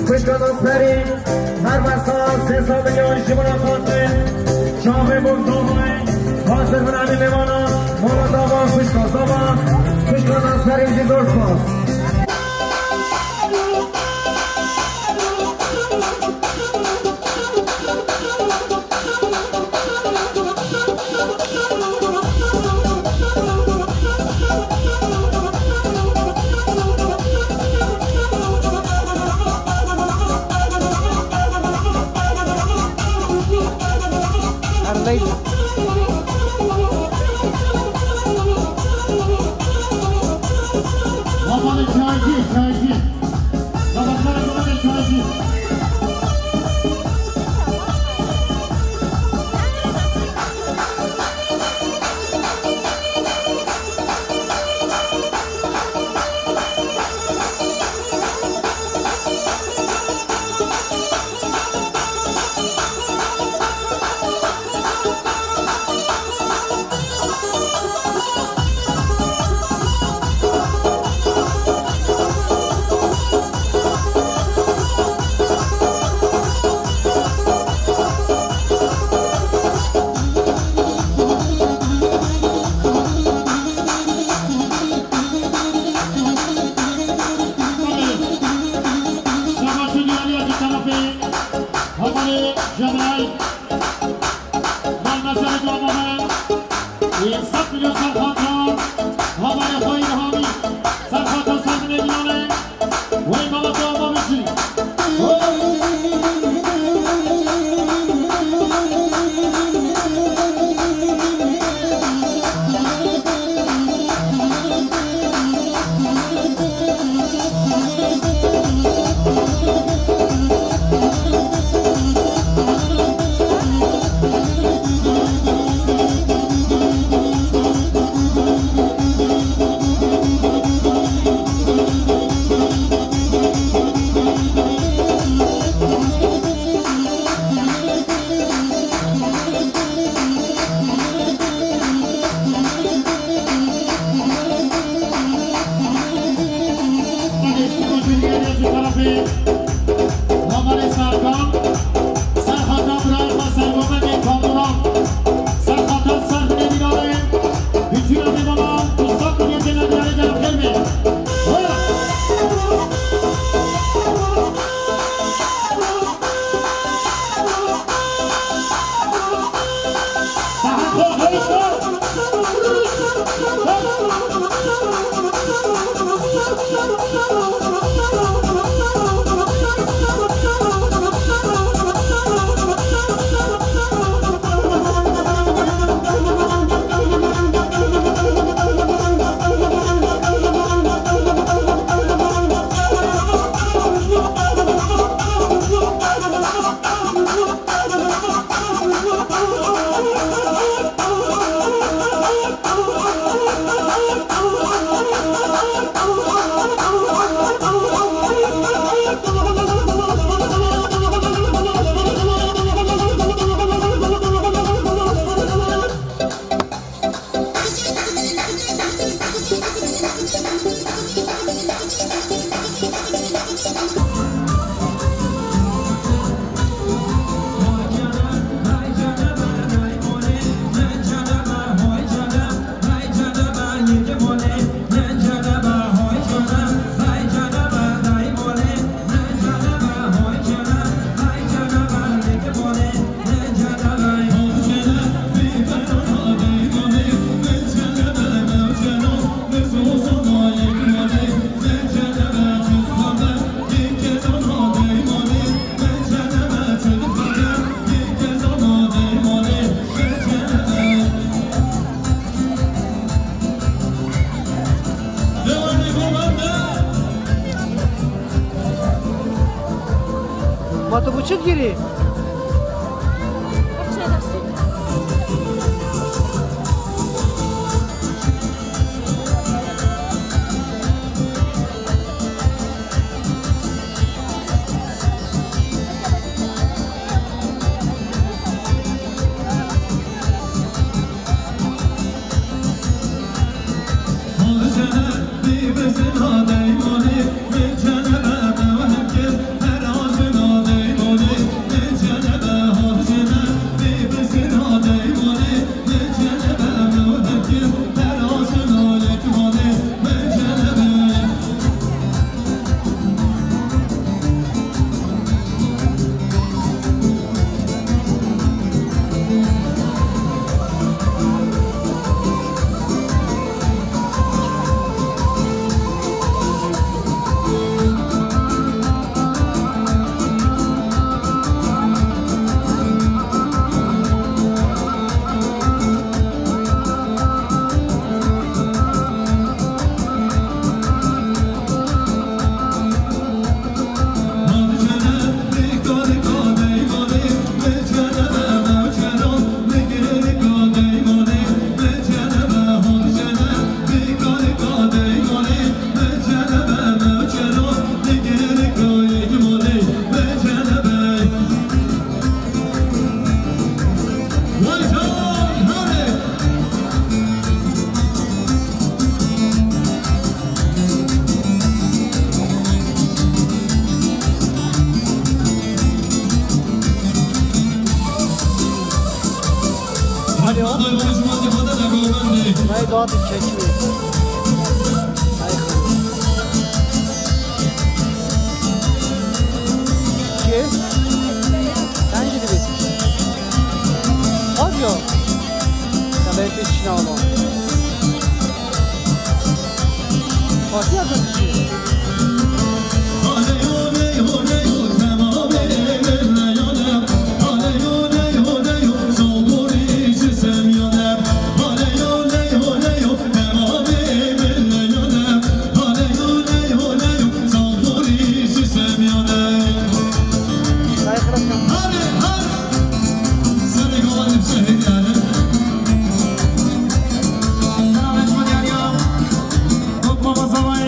Xwişka Nasperî, her bersa sê sed milyon ji min re xwatin. Çavê bo zavayê, hazir bin emî mêvana, mala dava xwişka zava, xwişka Nasperî jî zor spas. Amazing. Babanın çaycı, çaycı. Babanın çaycı. Havarê Cebraîl, malmezerê dua me, ê sed milyon serxata, havarê xwe îlhamî, serxata ser binê Dilanê, wey mala dua me bijî. Ma tu bu çi digirî? Hey, daha bir çekmiyor. Hey, kim? Sen gidin. Hadi ya. Ya ben peşine ama. Fatih yakın bir şey. Selamet Monyariya, Kokma Bazavay,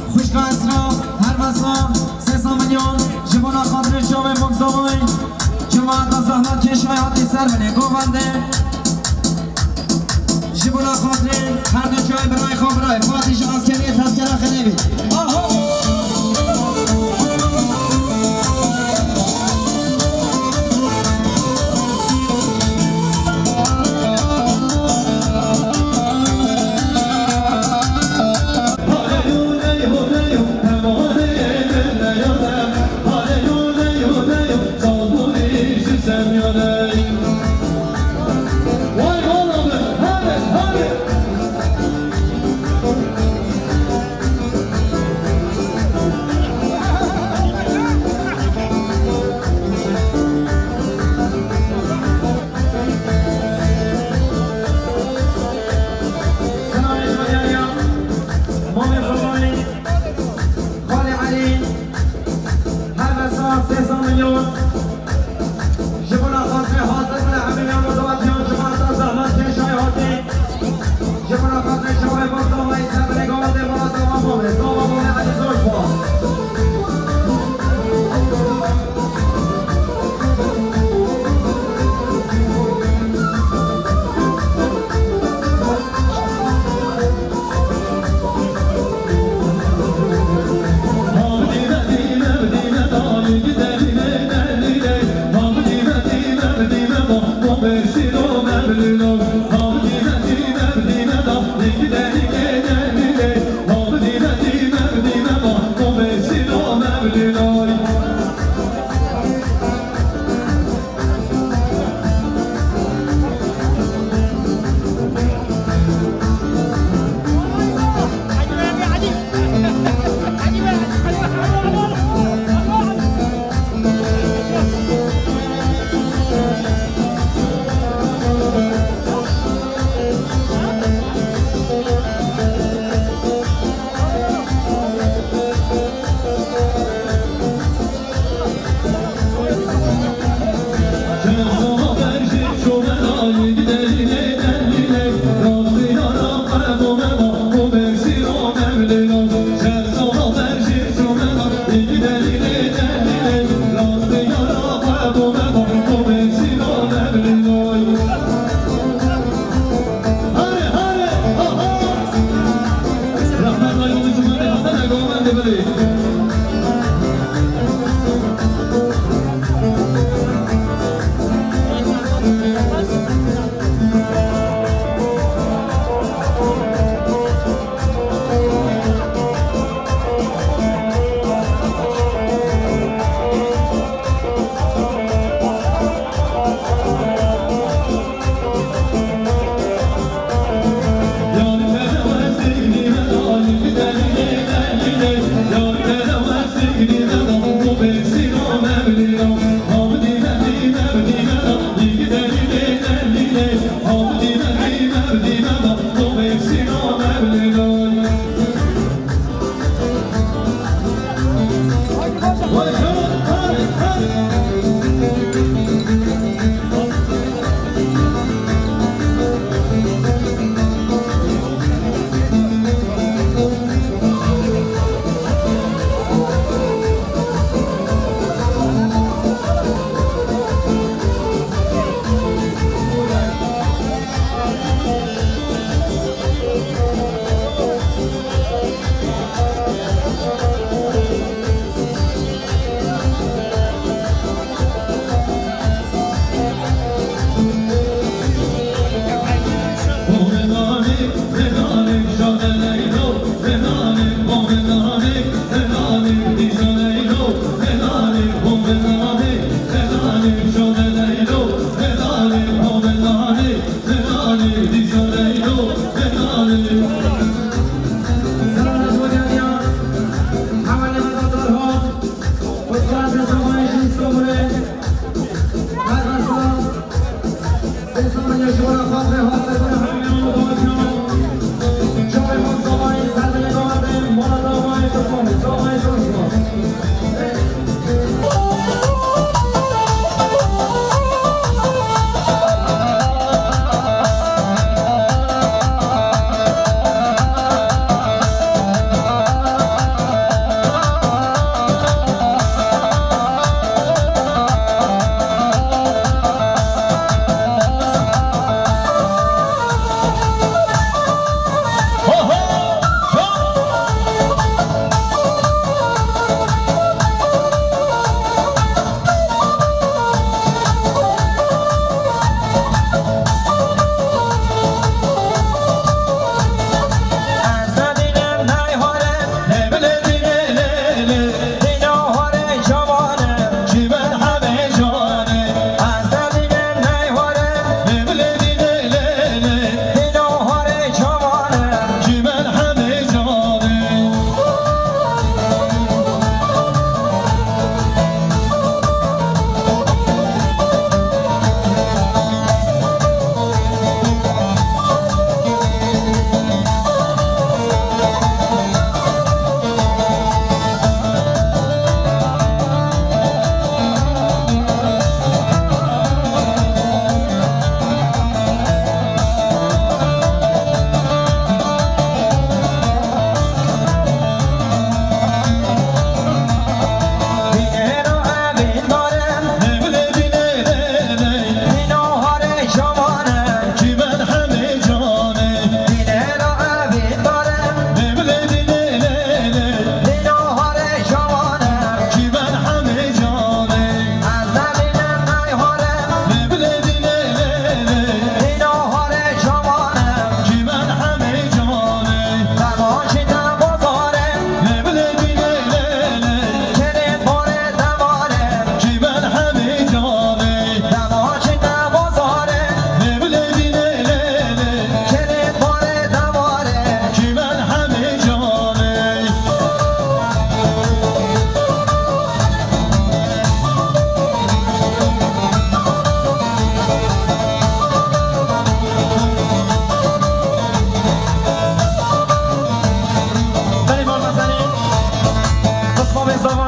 Xwişka Esra, Hermesa, sê sed milyon, ji bona xatirê çavê Mokzavay, cemaata zehmet keşay hatî ser binê govendê. Ji bona xatirê her du çavê birayê xwe birayê, Fatî ji askeriyê tezkera xelê bî. Aho! Xalê Elî, her mesa sê sed milyon. Ji bona xatirê hazir bine hemî yan û dawetiyan cemaata zehmet keşayê hatî. Ji bona xatirê çavê bo zavayî ser binê gavendê mala dava bavê, zava bavê Elî zor spas.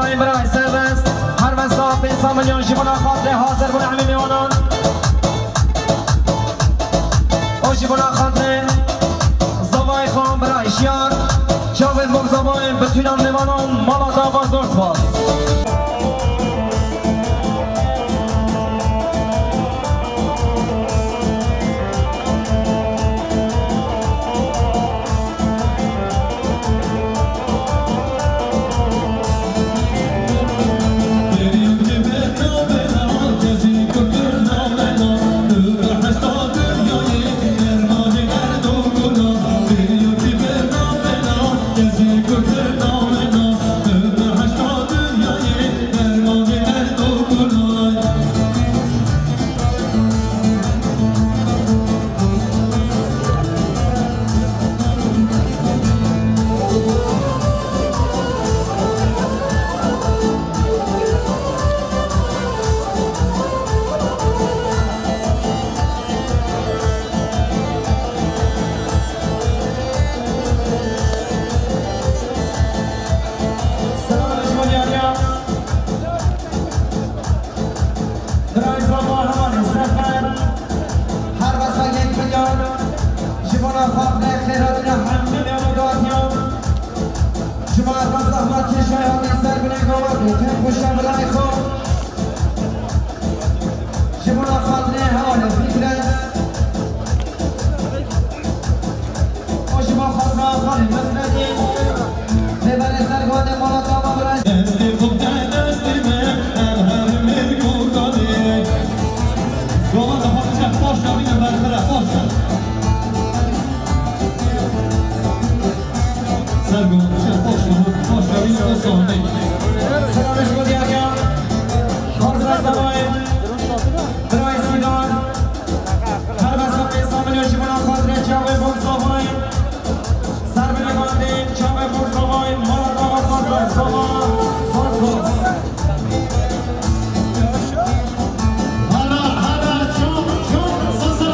Birayê Serbest, her wesa pênc sed milyon ji bona xatirê hazir bûne hemî mêvanan. Û ji bona xatirê zavayê xwe birayê Şiyar, çavên bo zavayên bi tûnan mêvanan, mala dava zor spas. Selam ji bo diyariya. Birayê Zava hevalê Sefer, her wesa yek milyon, ji bona xatirê xêrhatina hemî mêvanê datiyan. Ji bo her wesa zehmet kêşayê hatî ser binê gava bû, kêm xweşa birayê xwe. Ji bona xatirê hevalê Fikret. Û ji bo xatira xalê Mesnetî, lê berê ser godê mala dava birayê. Destê xwe bide destê me, em herimê li kor danê. Gola da xwe çek, baş da bîne berxire, baş da. Ser gola çek, baş da, baş da bîne o sahneyê. Selam ji bo diyariya. Xarza Zemayê. Birayê Sîdar. Her wesa pênc sed milyon ji bona xatirê çavê bo zavayê. Ser binê bandê çavê bo zavayê. Mala dava xatirê zava. Zor zor. Hala, hala, çok, çok sasa.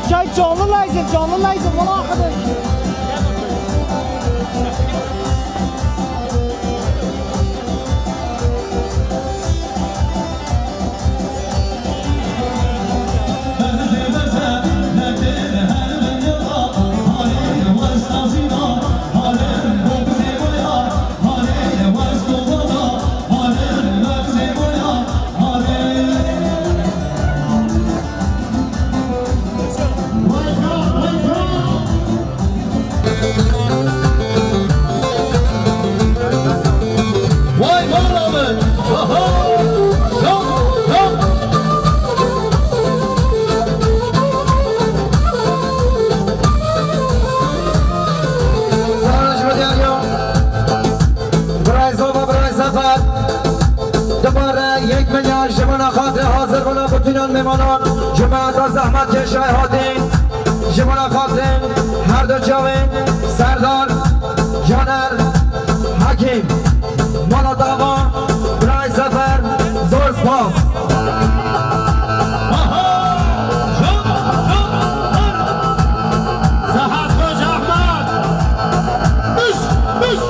Şey, canlı lazım, canlı lazım, valla arkadaş. Vay mala min! Aha! Yok, yok! Sana şu diyor yok. Birayê Zava, birayê Sefer. Dubare yek milyar ji bona xatirê hazir bona, bûtinan mêvanan, cemaeta zehmet kêşayê hatî, ji bona xatirê her du çavên Serdar, Caner, Hekîm. Mala dava, birayê Sefer, zor spas. Aha! Sehat Hoca Ahmet! Düş! Düş!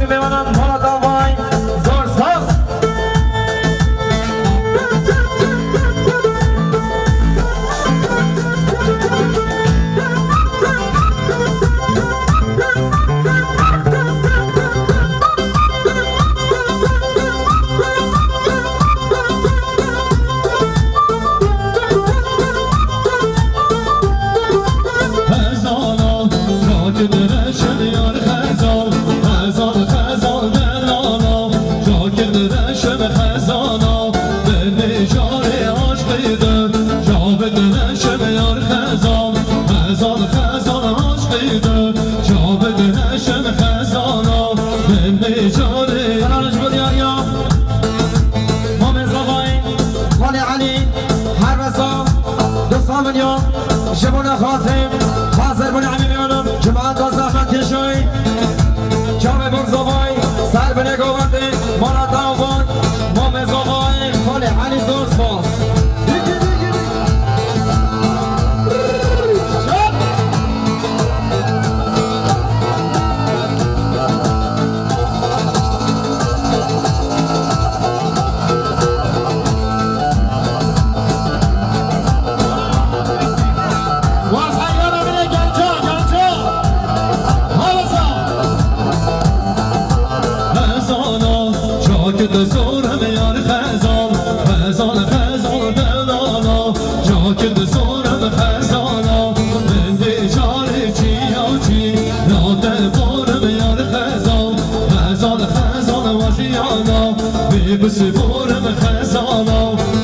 Mêvanan mala davay, zor spas. Xezala, rakid reşim yar xezal, xezal, xezal delala, rakid reşim xezala, bin nêjarê aşqî de, cavik reşim yar xezal, xezal, xezal aşqî de, cavik reşim xezala, bin nêjarê. Selam ji bo diyariya Mamê Zavayê, Xalê Elî, her wesa du sed milyon ji bona xatirê hazir bûne hemî mêvanan, cemaeta zehmet keşayî. Çavê Bok Zavayê, ser binê govendê, mala davan, Mamê Zavayê, Xalê Elî zor spas. Xezala, çakit sorim yar xezal, xezal, xezal delala, çakit sorim xezala, min dê carê çiya çi, nate borim yar xezal, xezal, xezal wajiyana, bê bisiborim xezala,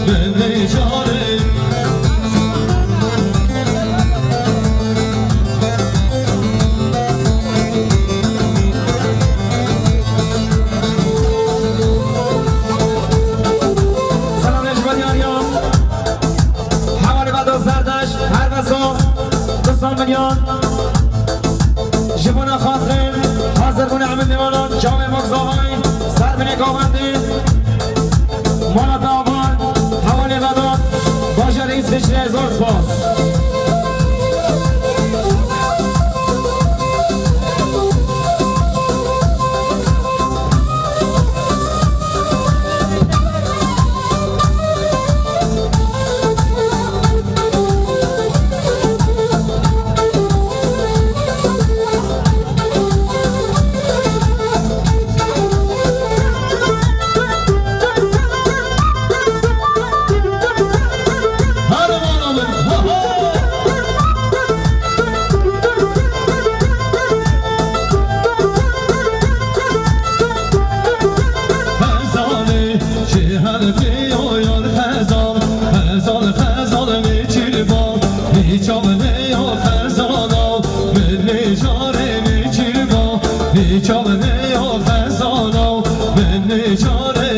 min dê carê. Selamê ji bo diyariya hevalê me do Zerdeş, her wesa du sed milyon. Ji bona xatirê hazir bûne hemî mêvanan, çavê Bok Zavayê, ser binê govendê, mala davan, hevalê me do bajarê Îsviçreyê zor spas. Xezalê, şêher pêyo yar xezal, xezal, xezal nêçîrba, nêçav nêyo xezala, min nêcarê nêçîrba, nêçav nêyo xezala, min nêcarê.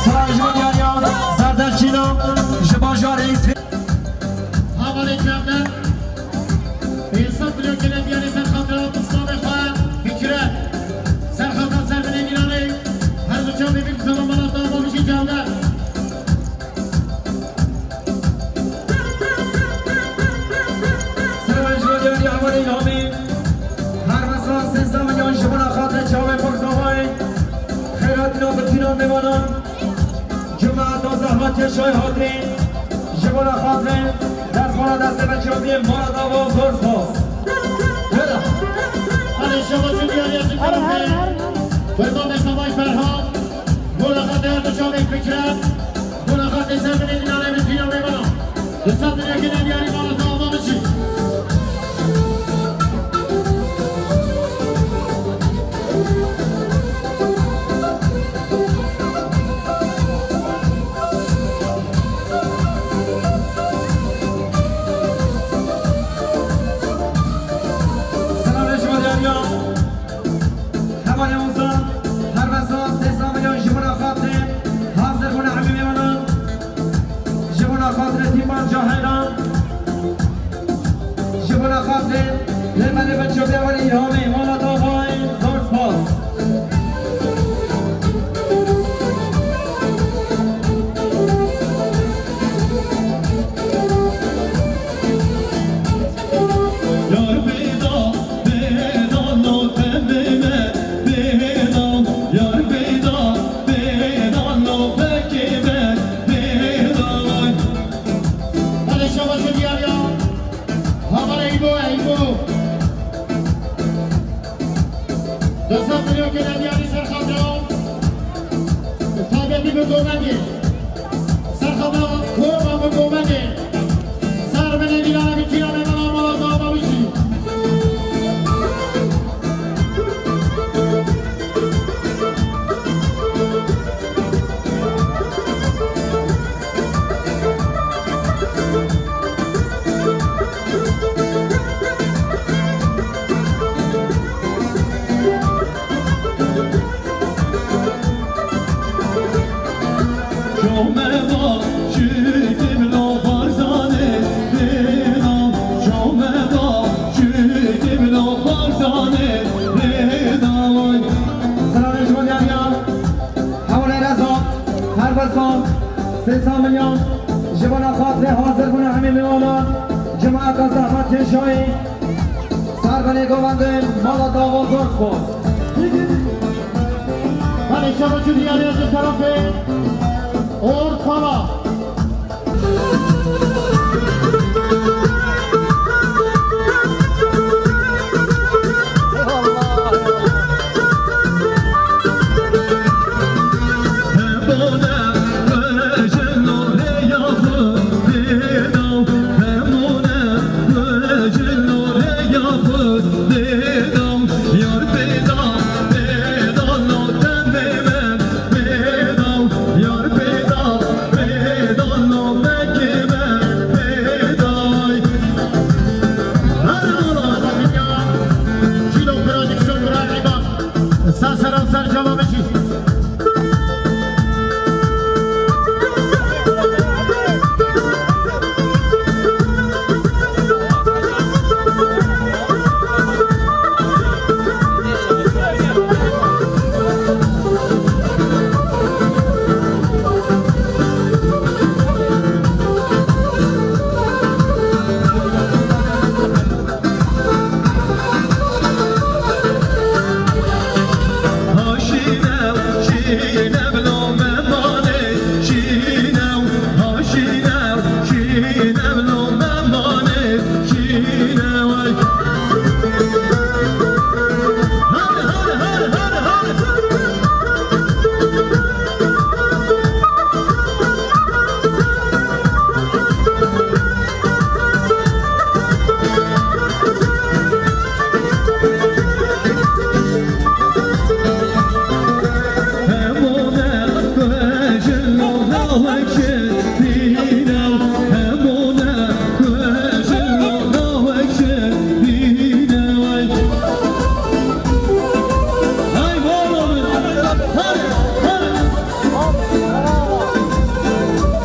Silav ji bo diyariya Zerdeştîna ji bajarê Îsvê-. Havalê çavdar, ê sed milyon gele diyarê ser xatira pismamê xwe bikire. Ser xata ser binê dîlanê, her du çavê bî bi zelamana dava bijî çavdar. Servên ji bo diyarî hevalê Îlhamî. Her wesa sêzdeh milyon ji bona xatirê çavê Bok Zavayê. Xeyratîna bi tîna mêvanan. Cemaeta zehmetkeşayê hatinê. Ji bona xatirê destmala destê me çavdiyê mala dava zor spas. Hela. Hadi şabasê diyarî ji tarafê Kurban Mesavay Ferhat. Bona xatirê her du çavê fikret. Bona xatirê ser binê dîlanê bi tîna mêvanan. Li ser binê gine diyarî mala te ava biçî. Selamê ji bo diyariya. Hevalê Ozan, her wesa sêzdeh milyon ji bona xatirê hazir bûne hemî mêvanan. Ji bona xatirê tîman Cahêlan. Ji bona xatirê lê me lê bin çopê hevalê Îlhamê, mala te avayê, zor spas. Bana xatirê hazir bûne hemî mêvanan, cemaeta zehmet kêşayî, ser binê govendên mala dava zor spas. Belê, şeva çû diyarê ji terefê Ortala. Ser sera ser cala bişî.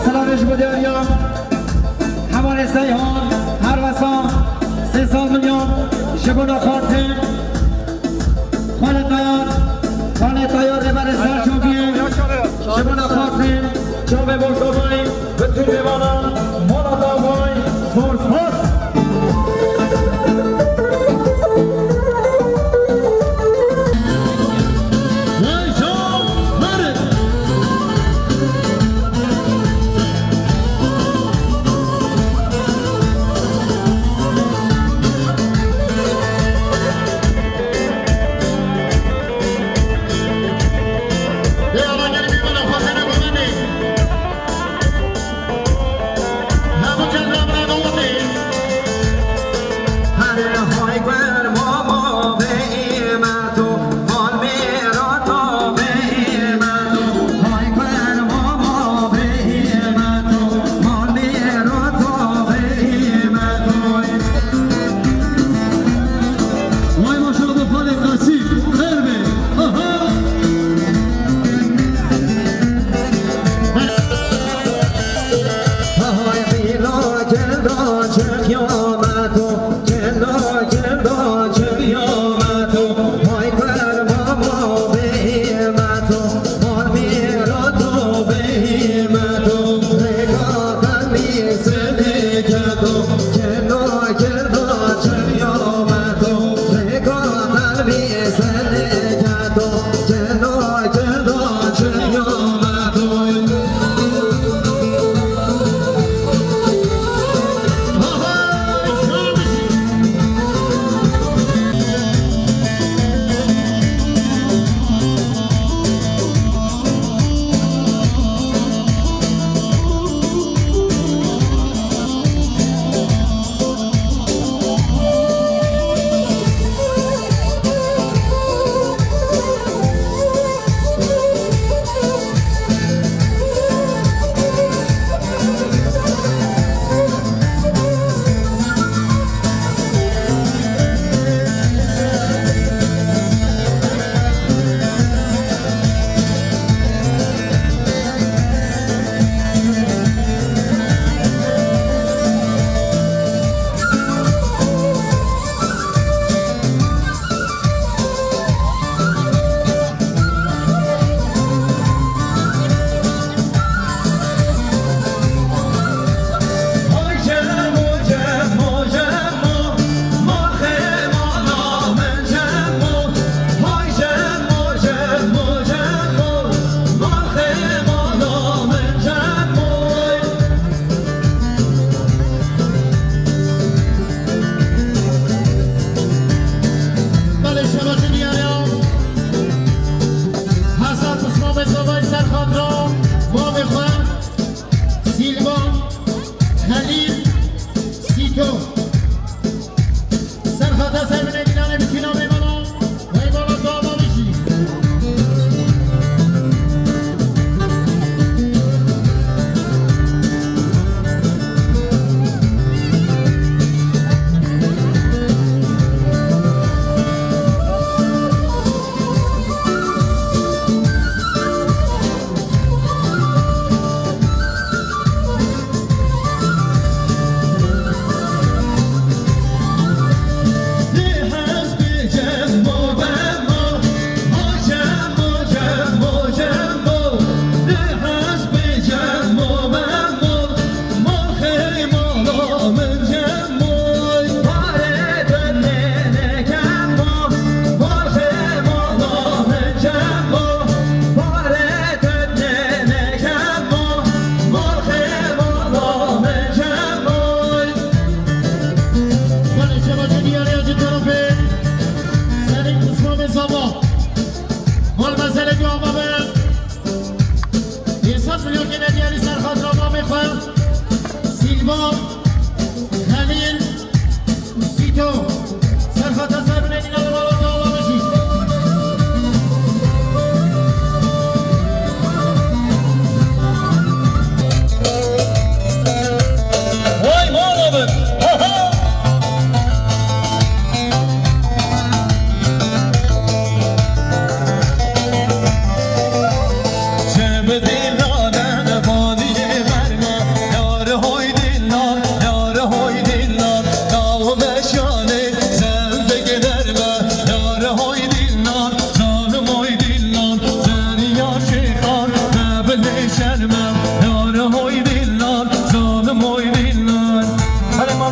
Silavê ji bo diyariya hevalê Seyhan, her wesa sê sed milyon ji bo naxwatin. Xalê Tayar, Xalê Tayar Rêberê Selçukiyê, ji bo naxwatin, çavê Moldovayê, bütün mêvanan, mala davayê, zor spas. Vay maşallah, Xalê Qasî, xêr be. Aha!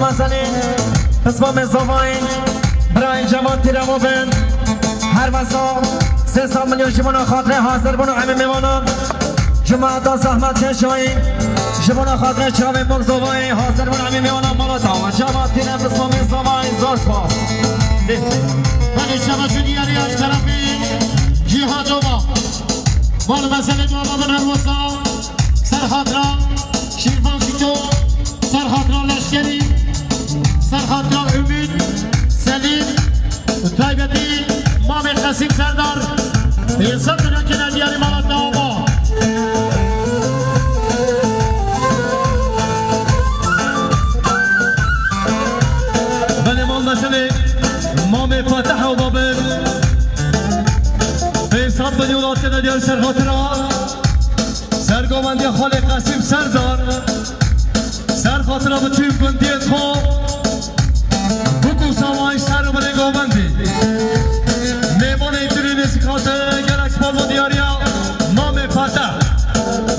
Meselê, pismamê zavayê, birayê Cemal Tîremo bin. Her mesa sê sed milyon ji bona xatirê hazir bûn û em ê mêvanan Cumata zehmet kêşayî. Ji bona xatirê çavê mok zavayê hazir bûn em ê mêvanan mala te awa. Cemal Tîre, pismamê zavayê, zor spas. Belê, şeva jû diyarî ya ji terefê Cîhad Ova. Mal meselê dua bin her wisa. Ser xatira Şîrvan Fîto. Ser xatira Leşkerî, ser xatira Umît, Selîm, taybetî Mamê Qesîm Serdar, hêsan dina kene diyarî mala te ava. Belê mal meselê Mamê Fatih ava bin. Hêsan bin yola kene diyarî ser xatira. Ser govendiya xalê Qesîm Serdar. Ser xatira bütün gundiyê xwe. Bûk û savayî ser û binê govendî. Mêvanê îtirî nêzîk hate gelek spas bo diyariya Mamê Fateh.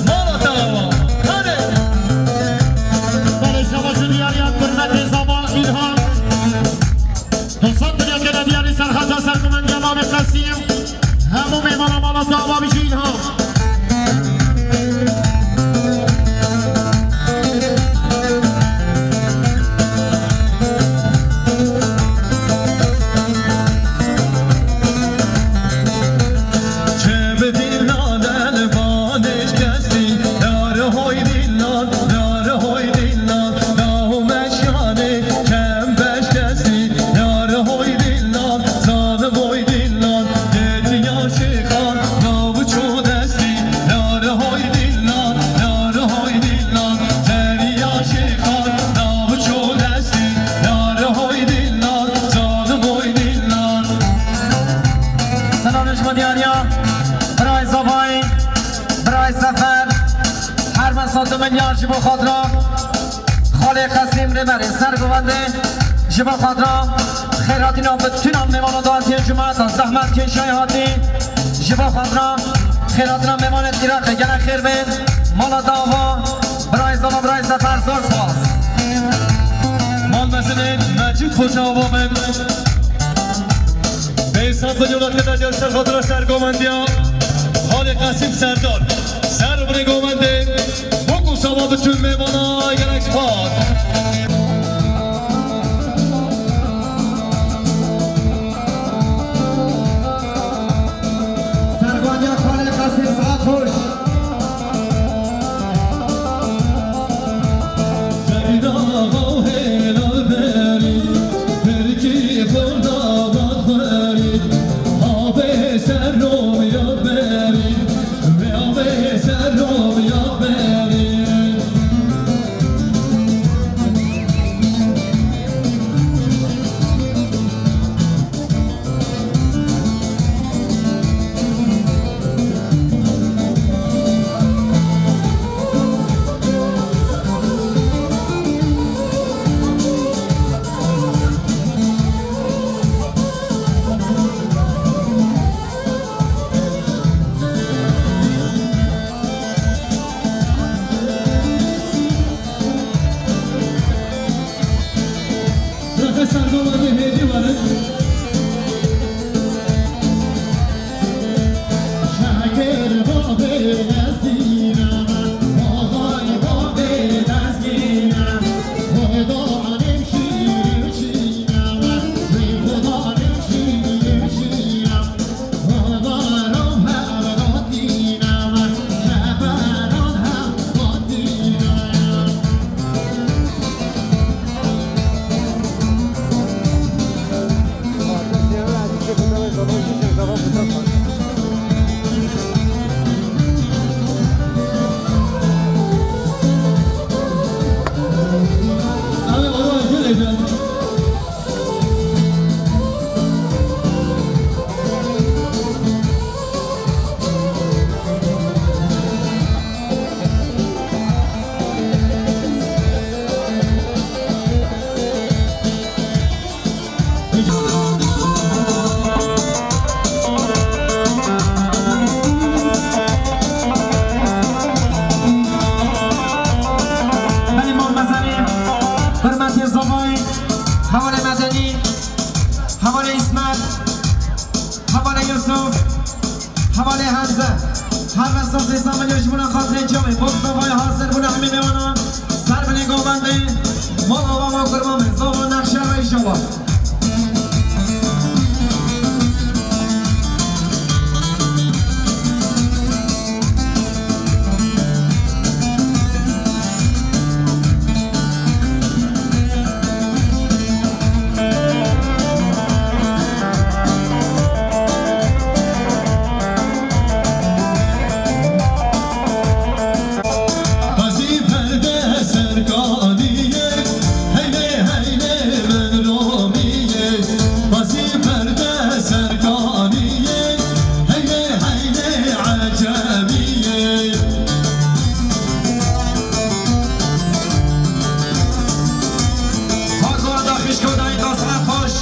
Mala te ava. Hadi. Belê şeva jû diyariya kurmetê zava Îlham. Hêsan dina kene diyarî ser xata ser govendiya Mamê Qesîm. Hemû mêvana mala te ava bijî Îlham. Selam ji bo diyariya birayê zavayê, birayê Sefer. Her mesa du milyar ji bo xatira Xalê Qesîm rêberê ser govendê, ji bo xatira xêrhatina bi tûnan mêvana dawetiyên cumata zehmet kêşayî hatî, ji bo xatira xêrhatina mêvanê Iraqê gelek xêr bên. Mala te ava, birayê zava, birayê Sefer, zor spas. Mal mezinên Mecîd Xoca ava bin. Bê sed milyon kete ser xatira ser govendiya Xalê Qesîm Serdar. Ser û binê govendê, bûk û sava bütün mêvana gelek spas. Sergovendiya Xalê Qesîm, saet xweş. Hevalê Medenî, hevalê Îsmet, hevalê Yusuf, hevalê Hemze. Her resasê Samilê ji bona xatirê çavê, bo kitavayê hazir bûne hemî mêvanan. Ser binê govendê, mol ava ma kurban be, zava nexşe reyşa wa. Qazî perde serkaniyê, heylê heylê min romiyê. Qazî perde serkaniyê, heylê heylê ecemiyê. Hak orada xişko dayî qasra xweş.